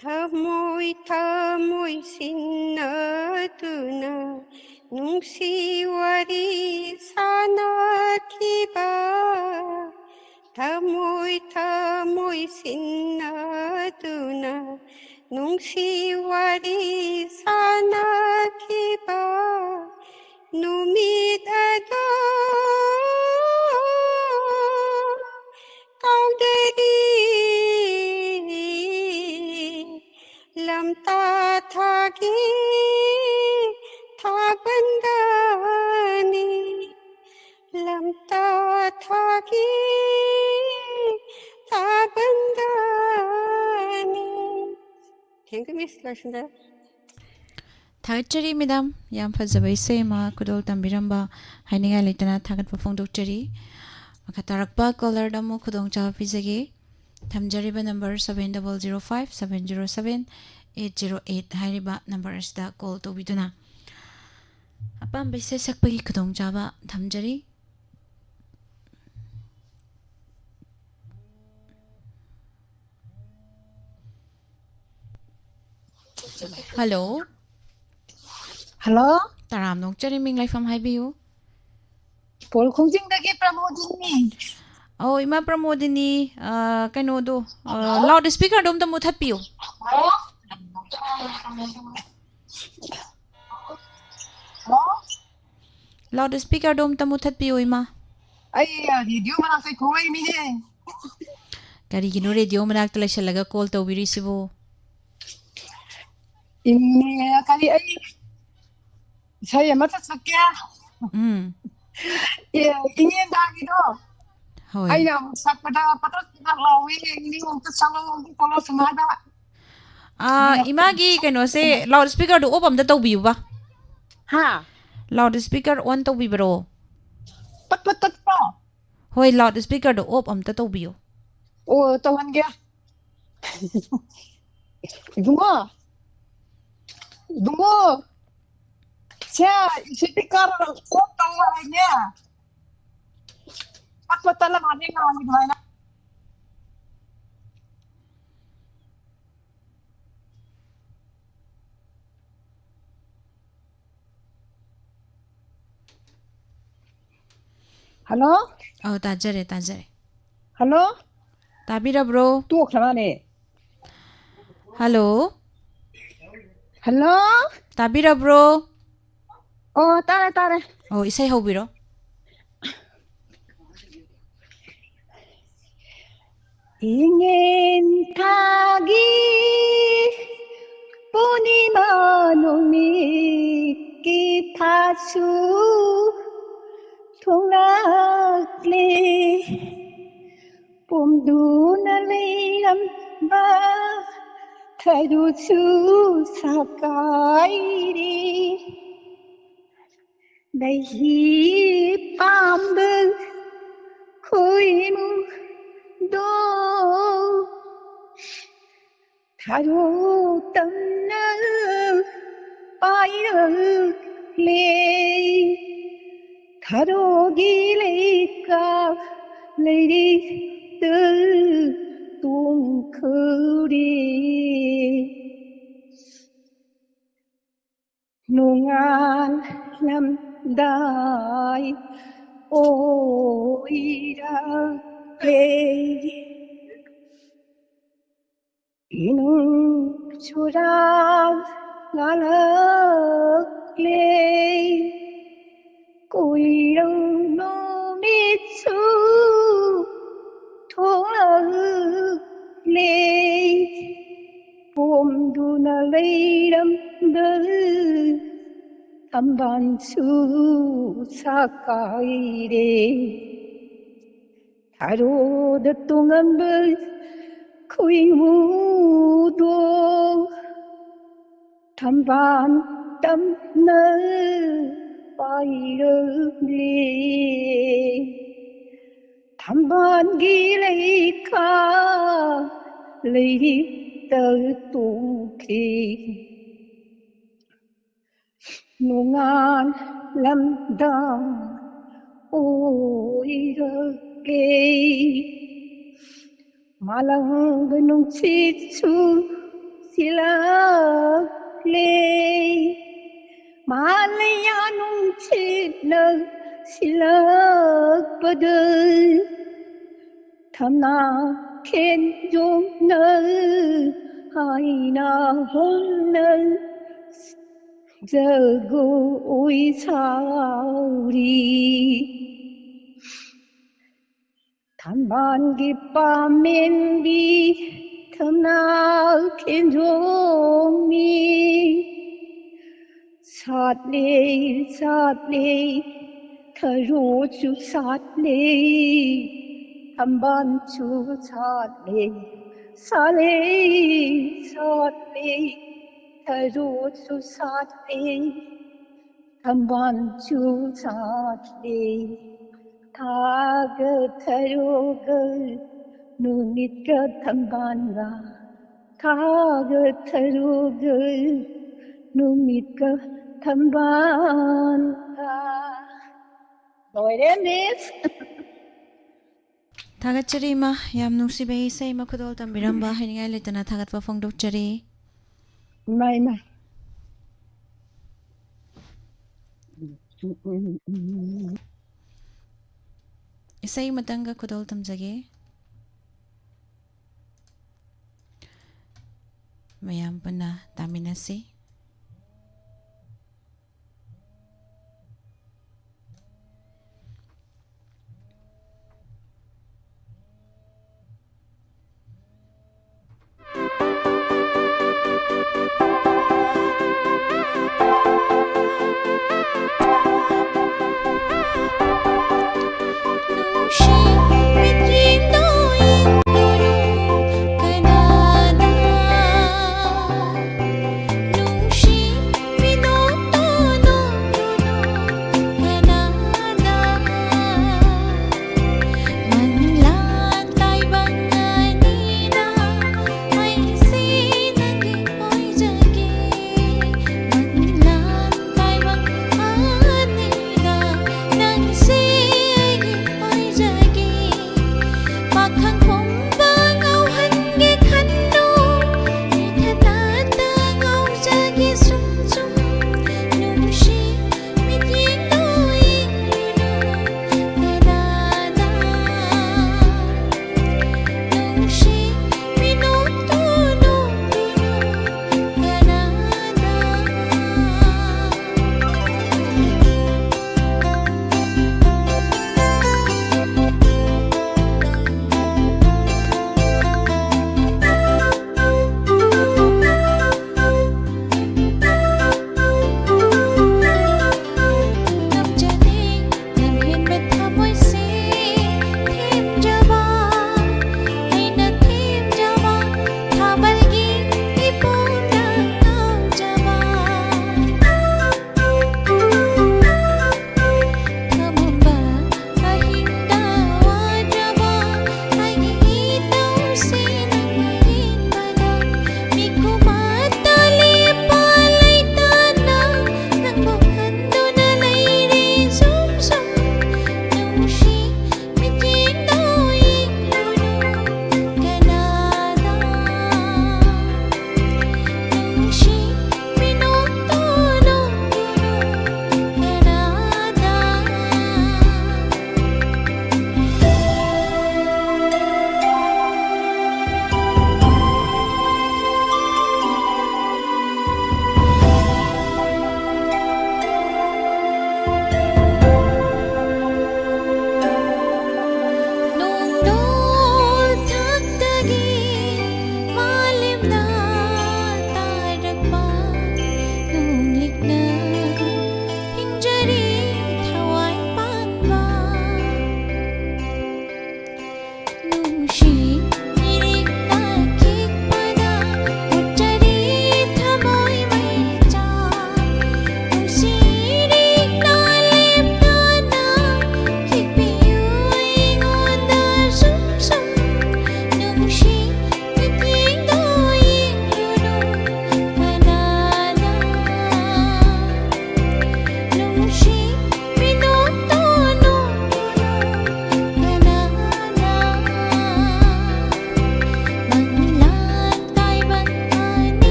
ꯊꯃꯣꯏ ꯊꯃꯣꯏ ꯁꯤꯟꯅꯗꯨꯅ ꯅꯨꯡꯁꯤ ꯋꯥꯔꯤ ꯁꯥꯅꯈꯤꯕ, ꯊꯃꯣꯏ ꯊꯃꯣꯏ ꯁꯤꯟꯅꯗꯨꯅ ꯅꯨꯡꯁꯤ ꯋꯥꯔꯤ ꯁꯥꯅꯈꯤꯕ ꯅꯨꯃꯤꯠ ꯑꯗꯣ ꯀꯥꯎꯗꯔꯤ꯫ ꯂꯝꯇꯥ ꯊꯥꯒꯤ ꯊꯥꯕꯟꯗꯅꯤ, ꯂꯝꯇꯥ ꯊꯥꯒꯤ ꯊꯥꯕꯟꯗꯅꯤ꯫ Thank you, Miss ꯂꯣꯏꯁꯤꯟꯖꯔꯦ꯫ ꯊꯥꯒꯠꯆꯔꯤ ꯃꯦꯗꯥꯝ, ꯌꯥꯝ ꯐꯖꯕ ꯏꯁꯩ ꯑꯃ ꯈꯨꯗꯣꯜ ꯇꯝꯕꯤꯔꯝꯕ, ꯍꯥꯏꯅꯤꯡꯉꯥꯏ ꯂꯩꯇꯅ ꯊꯥꯒꯠꯄ ꯐꯣꯡꯗꯣꯛꯆꯔꯤ꯫ ꯃꯈꯥ ꯇꯥꯔꯛꯄ ꯀꯣꯂꯔꯗ ꯑꯃꯨꯛ ꯈꯨꯗꯣꯡꯆꯥꯕ ꯄꯤꯖꯒꯦ꯫ ꯊꯝꯖꯔꯤꯕ number seven double zero five seven zero seven eight zero eight ꯍꯥꯏꯔꯤꯕ ꯅꯝꯕꯔ ꯑꯁꯤꯗ ꯀꯣꯜ ꯇꯧꯕꯤꯗꯨꯅ ꯑꯄꯥꯝꯕ ꯏꯁꯩ ꯁꯛꯄꯒꯤ ꯈꯨꯗꯣꯡꯆꯥꯕ ꯊꯝꯖꯔꯤ꯫ ꯍꯜꯂꯣ꯫ ꯍꯜꯂꯣ꯫ ꯇꯔꯥꯝꯅ ꯑꯣꯛꯆꯔꯤ, ꯃꯤꯡ ꯂꯩꯐꯝ ꯍꯥꯏꯕꯤꯌꯨ꯫ ꯄꯣꯜ ꯈꯣꯡꯖꯤꯡꯗꯒꯤ ꯄ꯭ꯔꯃꯣꯗꯤꯅꯤ꯫ ꯑꯧ, ꯏꯃꯥ ꯄ꯭ꯔꯃꯣꯗꯤꯅꯤ, ꯑ, ꯀꯩꯅꯣꯗꯣ, ꯑ, ꯂꯥꯎꯗ ꯁ꯭ꯄꯤꯀꯔꯗꯣ ꯑꯝꯇ ꯃꯨꯊꯠꯄꯤꯌꯨ꯫ ꯍꯜꯂꯣ? ꯂꯥꯎꯗ ꯁ꯭ꯄꯤꯀꯔꯗꯣ ꯑꯝꯇ ꯃꯨꯊꯠꯄꯤꯌꯨ, ꯏꯃꯥ꯫ ꯑꯩ ꯔꯦꯗꯤꯑꯣ ꯃꯅꯥꯛꯇꯩ ꯊꯣꯛꯂꯛꯏꯃꯤꯅꯦ꯫ ꯀꯔꯤꯒꯤꯅꯣ ꯔꯦꯗꯤꯑꯣ ꯃꯅꯥꯛꯇ ꯂꯩꯁꯜꯂꯒ ꯀꯣꯜ ꯇꯧꯕꯤꯔꯤꯁꯤꯕꯨ? ꯏꯅꯦ, ꯀꯔꯤ, ꯑꯩ ꯏꯁꯩ ꯑꯃꯇ ꯁꯛꯀꯦ꯫ ꯎꯝ꯫ ꯑꯦ, ꯏꯅꯦꯟꯗꯥꯒꯤꯗꯣ꯫ ꯍꯣꯏ꯫ ꯑꯩꯅ ꯑꯃꯨꯛ ꯁꯛꯄꯗ ꯄꯇꯛ ꯄꯇꯛ ꯂꯥꯎꯏ, ꯏꯅꯦ ꯑꯃꯨꯛꯇ ꯁꯛꯂꯛꯑꯣ, ꯑꯃꯨꯛꯇ ꯁꯛꯂꯛꯑꯣ ꯁꯨꯃꯥꯏꯅ꯫ ꯑꯥ, ꯏꯃꯥꯒꯤ ꯀꯩꯅꯣꯁꯦ, ꯂꯥꯎꯗ ꯁ꯭ꯄꯤꯀꯔꯗꯣ ꯑꯣꯐ ꯑꯝꯇ ꯇꯧꯕꯤꯌꯨꯕ꯫ ꯍꯥ? ꯂꯥꯎꯗ ꯁ꯭ꯄꯤꯀꯔ ꯑꯣꯟ ꯇꯧꯕꯤꯕ꯭ꯔꯣ? ꯄꯠ ꯄꯠ ꯇꯠꯄ꯭ꯔꯣ? ꯍꯣꯏ, ꯂꯥꯎꯗ ꯁ꯭ꯄꯤꯀꯔꯗꯣ ꯑꯣꯐ ꯑꯝꯇ ꯇꯧꯕꯤꯌꯨ꯫ ꯑꯣ, ꯇꯧꯍꯟꯒꯦ꯫ ꯏꯕꯨꯡꯉꯣ, ꯏꯕꯨꯡꯉꯣ, ꯁꯦ, ꯁ꯭ꯄꯤꯀꯔ ꯑꯣꯐ ꯇꯧ ꯍꯥꯏꯅꯦ꯫ ꯄꯠ ꯄꯠ ꯇꯠꯂ ꯃꯥꯜꯂꯦ ꯉꯥꯡꯉꯤ ꯑꯗꯨꯃꯥꯏꯅ꯫ ꯍꯜꯂꯣ꯫ ꯑꯧ, ꯇꯥꯖꯔꯦ, ꯇꯥꯖꯔꯦ꯫ ꯍꯜꯂꯣ꯫ ꯇꯥꯕꯤꯔꯕ꯭ꯔꯣ? ꯇꯣꯛꯈ꯭ꯔ ꯃꯥꯅꯦ꯫ ꯍꯜꯂꯣ꯫ ꯍꯜꯂꯣ꯫ ꯇꯥꯕꯤꯔꯕ꯭ꯔꯣ? ꯑꯣ, ꯇꯥꯔꯦ, ꯇꯥꯔꯦ꯫ ꯑꯣ, ꯏꯁꯩ ꯍꯧꯕꯤꯔꯣ꯫ ꯏꯉꯦꯟ ꯊꯥꯒꯤ ꯄꯨꯔꯅꯤꯃꯥ ꯅꯨꯃꯤꯠꯀꯤ ꯊꯥꯁꯨ ꯊꯣꯛꯂꯛꯂꯦ꯫ ꯄꯣꯝꯗꯨꯅ ꯂꯩꯔꯝꯕ ꯊꯔꯣꯁꯨ ꯁꯥꯀꯥꯏꯔꯦ꯫ ꯂꯩꯍꯤ ꯄꯥꯝꯕ ꯈꯣꯏꯃꯨꯗꯣ ꯊꯔꯣ ꯇꯝꯅ ꯄꯥꯏꯔꯛꯂꯦ꯫ ꯊꯔꯣꯒꯤ ꯂꯩꯀꯥ ꯂꯩꯔꯤꯛꯇ ꯇꯣꯡꯈ꯭ꯔꯦ꯫ ꯅꯣꯡꯉꯥꯜꯂꯝꯗꯥꯏ ꯑꯣꯏꯔꯛꯂꯦ꯫ ꯏꯅꯨꯡ ꯆꯨꯔꯥ ꯉꯥꯜꯂꯛꯂꯦ꯫ ꯀꯣꯏꯔꯧ ꯅꯨꯃꯤꯠꯁꯨ ꯊꯣꯛꯂꯛꯂꯦ꯫ ꯄꯣꯝꯗꯨꯅ ꯂꯩꯔꯝꯕ ꯊꯝꯕꯥꯜꯁꯨ ꯁꯥꯀꯥꯏꯔꯦ꯫ ꯊꯔꯣꯗ ꯇꯣꯡꯉꯝꯕ ꯈꯣꯏꯃꯨꯗꯣ ꯊꯝꯕꯥꯜ ꯇꯝꯅ ꯄꯥꯏꯔꯛꯂꯦ꯫ ꯊꯝꯕꯥꯜꯒꯤ ꯂꯩꯈꯥ ꯂꯩꯔꯤꯛꯇ ꯇꯣꯡꯈꯤ꯫ ꯅꯣꯡꯉꯥꯜꯂꯝꯗꯥꯏ ꯑꯣꯏꯔꯒꯦ꯫ ꯃꯥꯂꯪꯕ ꯅꯨꯡꯁꯤꯠꯁꯨ ꯁꯤꯜꯂꯛꯂꯦ꯫ ꯃꯥꯂꯩꯌꯥ ꯅꯨꯡꯁꯤꯠꯅ ꯁꯤꯜꯂꯛꯄꯗ ꯊꯝꯅꯥ ꯈꯦꯟꯖꯣꯝꯅ ꯍꯥꯏꯅ ꯍꯣꯡꯅ ꯖꯒꯣꯏ ꯁꯥꯔꯤ꯫ ꯊꯝꯕꯥꯜꯒꯤ ꯄꯥꯝꯃꯦꯟꯕꯤ ꯊꯝꯅꯥ ꯈꯦꯟꯖꯣꯝꯃꯤ꯫ ꯁꯥꯠꯂꯦ, ꯁꯥꯠꯂꯦ, ꯊꯔꯣꯁꯨ ꯁꯥꯠꯂꯦ, ꯊꯝꯕꯥꯜꯁꯨ ꯁꯥꯠꯂꯦ, ꯁꯥꯠꯂꯦ, ꯁꯥꯠꯂꯦ, ꯊꯔꯣꯁꯨ ꯁꯥꯠꯂꯦ, ꯊꯝꯕꯥꯜꯁꯨ ꯁꯥꯠꯂꯦ꯫ ꯊꯥꯒ ꯊꯔꯣꯒ ꯅꯨꯃꯤꯠꯀ ꯊꯝꯕꯥꯜꯒ, ꯊꯥꯒ ꯊꯔꯣꯒ ꯅꯨꯃꯤꯠꯀ ꯊꯝꯕꯥꯜꯒ꯫ ꯂꯣꯏꯔꯦ, ꯃꯤꯁ꯫ ꯊꯥꯒꯠꯆꯔꯤ, ꯏꯃꯥ꯫ ꯌꯥꯝ ꯅꯨꯡꯁꯤꯕ ꯏꯁꯩ ꯑꯃ ꯈꯨꯗꯣꯜ ꯇꯝꯕꯤꯔꯝꯕ, ꯍꯥꯏꯅꯤꯡꯉꯥꯏ ꯂꯩꯇꯅ ꯊꯥꯒꯠꯄ ꯐꯣꯡꯗꯣꯛꯆꯔꯤ꯫ ꯏꯃꯥ, ꯏꯃꯥ꯫ ꯏꯁꯩ ꯑꯃꯇꯪꯒ ꯈꯨꯗꯣꯜ ꯇꯝꯖꯒꯦ꯫ ꯃꯌꯥꯝ ꯄꯨꯟꯅ ꯇꯥꯃꯤꯟꯅꯁꯤ꯫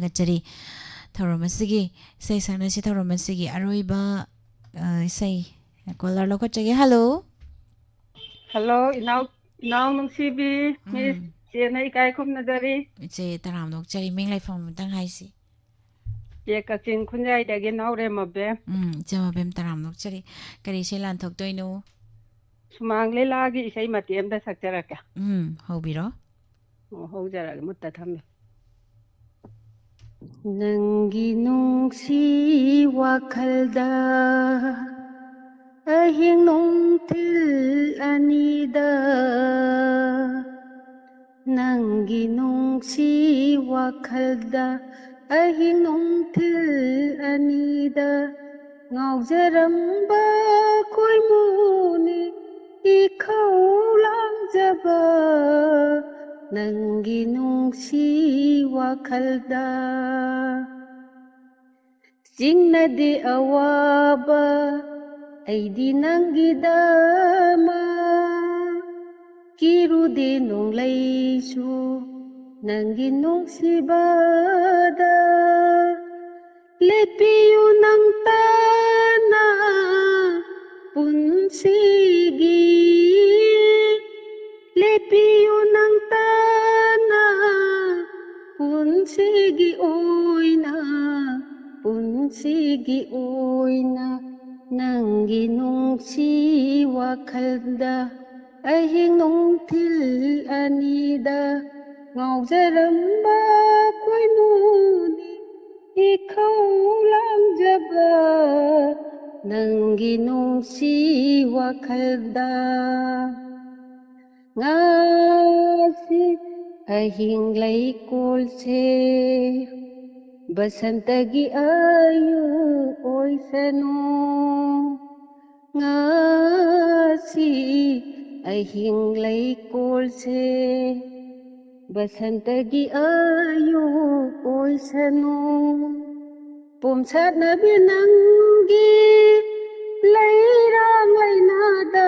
ꯊꯥꯒꯠꯆꯔꯤ꯫ ꯊꯧꯔꯝ ꯑꯁꯤꯒꯤ, ꯏꯁꯩ ꯁꯛꯅꯁꯤ ꯊꯧꯔꯝ ꯑꯁꯤꯒꯤ ꯑꯔꯣꯏꯕ, ꯑ, ꯏꯁꯩ ꯀꯣꯂꯔ ꯂꯧꯈꯠꯆꯒꯦ꯫ ꯍꯜꯂꯣ꯫ ꯍꯜꯂꯣ, ꯏꯅꯥꯎ, ꯏꯅꯥꯎ ꯅꯨꯡꯁꯤꯕꯤ, ꯎꯝ꯫ ꯃꯤꯁ ꯆꯦꯅ ꯏꯀꯥꯏ ꯈꯨꯝꯅꯖꯔꯤ꯫ ꯏꯆꯦ ꯇꯔꯥꯝꯅ ꯑꯣꯛꯆꯔꯤ, ꯃꯤꯡ ꯂꯩꯐꯝ ꯑꯃꯇꯪ ꯍꯥꯏꯁꯤ꯫ ꯆꯦ ꯀꯛꯆꯤꯡ ꯈꯨꯟꯌꯥꯏꯗꯒꯤ ꯅꯥꯎꯔꯦꯝ ꯃꯕꯦꯝ꯫ ꯎꯝ, ꯏꯆꯦ ꯃꯕꯦꯝ ꯇꯔꯥꯝꯅ ꯑꯣꯛꯆꯔꯤ꯫ ꯀꯔꯤ ꯏꯁꯩ ꯂꯥꯟꯊꯣꯛꯇꯣꯏꯅꯣ? ꯁꯨꯃꯥꯡ ꯂꯤꯂꯥꯒꯤ ꯏꯁꯩ ꯃꯇꯦꯛ ꯑꯃꯇ ꯁꯛꯆꯔꯛꯀꯦ꯫ ꯎꯝ, ꯍꯧꯕꯤꯔꯣ꯫ ꯑꯣ, ꯍꯧꯖꯔꯛꯑꯒꯦ, ꯃꯨꯠꯇ ꯊꯝꯃꯦ꯫ ꯅꯪꯒꯤ ꯅꯨꯡꯁꯤ ꯋꯥꯈꯜꯗ ꯑꯍꯤꯡ ꯅꯨꯡꯊꯤꯜ ꯑꯅꯤꯗ ꯅꯪꯒꯤ ꯅꯨꯡꯁꯤ ꯋꯥꯈꯜꯗ ꯑꯍꯤꯡ ꯅꯨꯡꯊꯤꯜ ꯑꯅꯤꯗ ꯉꯥꯎꯖꯔꯝꯕ ꯈꯣꯏꯃꯨꯅꯤ ꯏꯈꯧ ꯂꯥꯡꯖꯕ ꯅꯪꯒꯤ ꯅꯨꯡꯁꯤ ꯋꯥꯈꯜꯗ꯫ ꯆꯤꯡꯅꯗꯦ ꯑꯋꯥꯕ ꯑꯩꯗꯤ ꯅꯪꯒꯤꯗꯃꯛ, ꯀꯤꯔꯨꯗꯦ ꯅꯣꯡꯂꯩꯁꯨ ꯅꯪꯒꯤ ꯅꯨꯡꯁꯤꯕꯗ꯫ ꯂꯦꯞꯄꯤꯌꯨ ꯅꯪ ꯇꯥꯅ ꯄꯨꯟꯁꯤꯒꯤ, ꯂꯦꯞꯄꯤꯌꯨ ꯅꯪ ꯇꯥꯅ ꯄꯨꯟꯁꯤꯒꯤ ꯑꯣꯏꯅ, ꯄꯨꯟꯁꯤꯒꯤ ꯑꯣꯏꯅ ꯅꯪꯒꯤ ꯅꯨꯡꯁꯤ ꯋꯥꯈꯜꯗ ꯑꯍꯤꯡ ꯅꯨꯡꯊꯤꯜ ꯑꯅꯤꯗ ꯉꯥꯎꯖꯔꯝꯕ ꯈꯣꯏꯃꯨꯅꯤ ꯏꯈꯧ ꯂꯥꯡꯖꯕ ꯅꯪꯒꯤ ꯅꯨꯡꯁꯤ ꯋꯥꯈꯜꯗ꯫ ꯉꯁꯤ ꯑꯍꯤꯡ ꯂꯩꯀꯣꯜꯁꯦ ꯕꯁꯟꯇꯒꯤ ꯑꯌꯨꯛ ꯑꯣꯏꯁꯅꯨ꯫ ꯉꯁꯤ ꯑꯍꯤꯡ ꯂꯩꯀꯣꯜꯁꯦ ꯕꯁꯟꯇꯒꯤ ꯑꯌꯨꯛ ꯑꯣꯏꯁꯅꯨ꯫ ꯄꯣꯝꯁꯥꯠꯅꯕꯤ ꯅꯪꯒꯤ ꯂꯩꯔꯥꯡ ꯂꯩꯅꯥꯗ,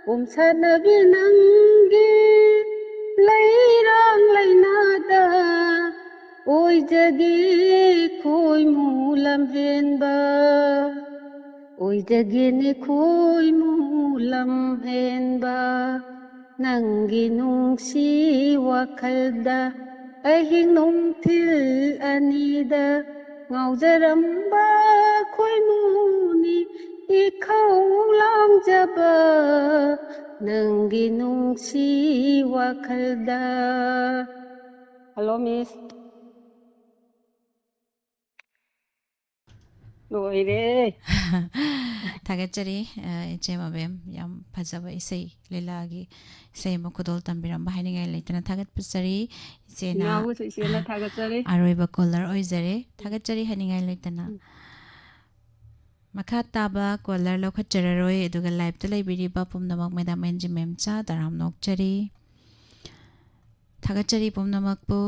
ꯄꯣꯝꯁꯥꯠꯅꯕꯤ ꯅꯪꯒꯤ ꯂꯩꯔꯥꯡ ꯂꯩꯅꯥꯗ ꯑꯣꯏꯖꯒꯦ ꯈꯣꯏꯃꯨ ꯂꯝꯍꯦꯟꯕ, ꯑꯣꯏꯖꯒꯦꯅꯦ ꯈꯣꯏꯃꯨ ꯂꯝꯍꯦꯟꯕ, ꯅꯪꯒꯤ ꯅꯨꯡꯁꯤ ꯋꯥꯈꯜꯗ ꯑꯍꯤꯡ ꯅꯨꯡꯊꯤꯜ ꯑꯅꯤꯗ ꯉꯥꯎꯖꯔꯝꯕ ꯈꯣꯏꯃꯨꯅꯤ ꯏꯈꯧ ꯂꯥꯡꯖꯕ ꯅꯪꯒꯤ ꯅꯨꯡꯁꯤ ꯋꯥꯈꯜꯗ꯫ ꯍꯜꯂꯣ, ꯃꯤꯁ꯫ ꯂꯣꯏꯔꯦ꯫ ꯊꯥꯒꯠꯆꯔꯤ, ꯑ, ꯏꯆꯦ ꯃꯕꯦꯝ, ꯌꯥꯝ ꯐꯖꯕ ꯏꯁꯩ, ꯂꯤꯂꯥꯒꯤ ꯏꯁꯩ ꯑꯃ ꯈꯨꯗꯣꯜ ꯇꯝꯕꯤꯔꯝꯕ ꯍꯥꯏꯅꯤꯡꯉꯥꯏ ꯂꯩꯇꯅ ꯊꯥꯒꯠꯆꯔꯤ꯫ ꯏꯆꯦꯅ ꯏꯅꯥꯎꯕꯨꯁꯨ ꯏꯆꯦꯅ ꯊꯥꯒꯠꯆꯔꯤ꯫ ꯑꯔꯣꯏꯕ ꯀꯣꯂꯔ ꯑꯣꯏꯖꯔꯦ꯫ ꯊꯥꯒꯠꯆꯔꯤ ꯍꯥꯏꯅꯤꯡꯉꯥꯏ ꯂꯩꯇꯅ꯫ ꯎꯝ꯫ ꯃꯈꯥ ꯇꯥꯕ ꯀꯣꯂꯔ ꯂꯧꯈꯠꯆꯔꯔꯣꯏ, ꯑꯗꯨꯒ ꯂꯥꯏꯞꯇ ꯂꯩꯕꯤꯔꯤꯕ ꯄꯨꯝꯅꯃꯛ ꯃꯦꯗꯥꯝ ꯑꯦꯟ ꯖꯤ ꯃꯦꯝꯆꯥ ꯇꯔꯥꯝꯅ ꯑꯣꯛꯆꯔꯤ꯫ ꯊꯥꯒꯠꯆꯔꯤ ꯄꯨꯝꯅꯃꯛꯄꯨ꯫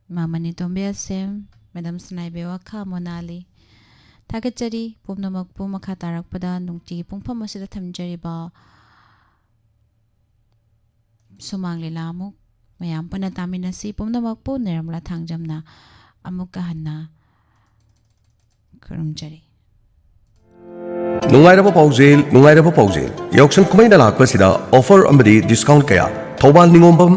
ꯏꯃꯥ ꯃꯅꯤꯇꯣꯝꯕꯤ ꯑꯁꯦꯝ, ꯃꯦꯗꯥꯝ ꯁꯅꯥꯏꯕꯦ ꯋꯥꯈꯥ, ꯃꯣꯅꯥꯂꯤ꯫ ꯊꯥꯒꯠꯆꯔꯤ ꯄꯨꯝꯅꯃꯛꯄꯨ꯫ ꯃꯈꯥ ꯇꯥꯔꯛꯄꯗ ꯅꯨꯡꯇꯤꯒꯤ ꯄꯨꯡꯐꯝ ꯑꯁꯤꯗ ꯊꯝꯖꯔꯤꯕ ꯁꯨꯃꯥꯡ ꯂꯤꯂꯥ ꯑꯃꯨꯛ ꯃꯌꯥꯝ ꯄꯨꯟꯅ ꯇꯥꯃꯤꯟꯅꯁꯤ꯫ ꯄꯨꯝꯅꯃꯛꯄꯨ ꯅꯤꯔꯃꯂꯥ ꯊꯥꯡꯖꯝꯅ ꯑꯃꯨꯛꯀ ꯍꯟꯅ ꯈꯨꯔꯨꯝꯖꯔꯤ꯫ ꯅꯨꯡꯉꯥꯏꯔꯕ ꯄꯥꯎꯖꯦꯜ, ꯅꯨꯡꯉꯥꯏꯔꯕ ꯄꯥꯎꯖꯦꯜ꯫ ꯌꯥꯎꯁꯪ ꯀꯨꯝꯍꯩ ꯅꯂꯥꯛꯄꯁꯤꯗ offer ꯑꯃꯗꯤ discount ꯀꯌꯥ? ꯊꯧꯕꯥꯜ ꯅꯤꯉꯣꯝꯕꯝ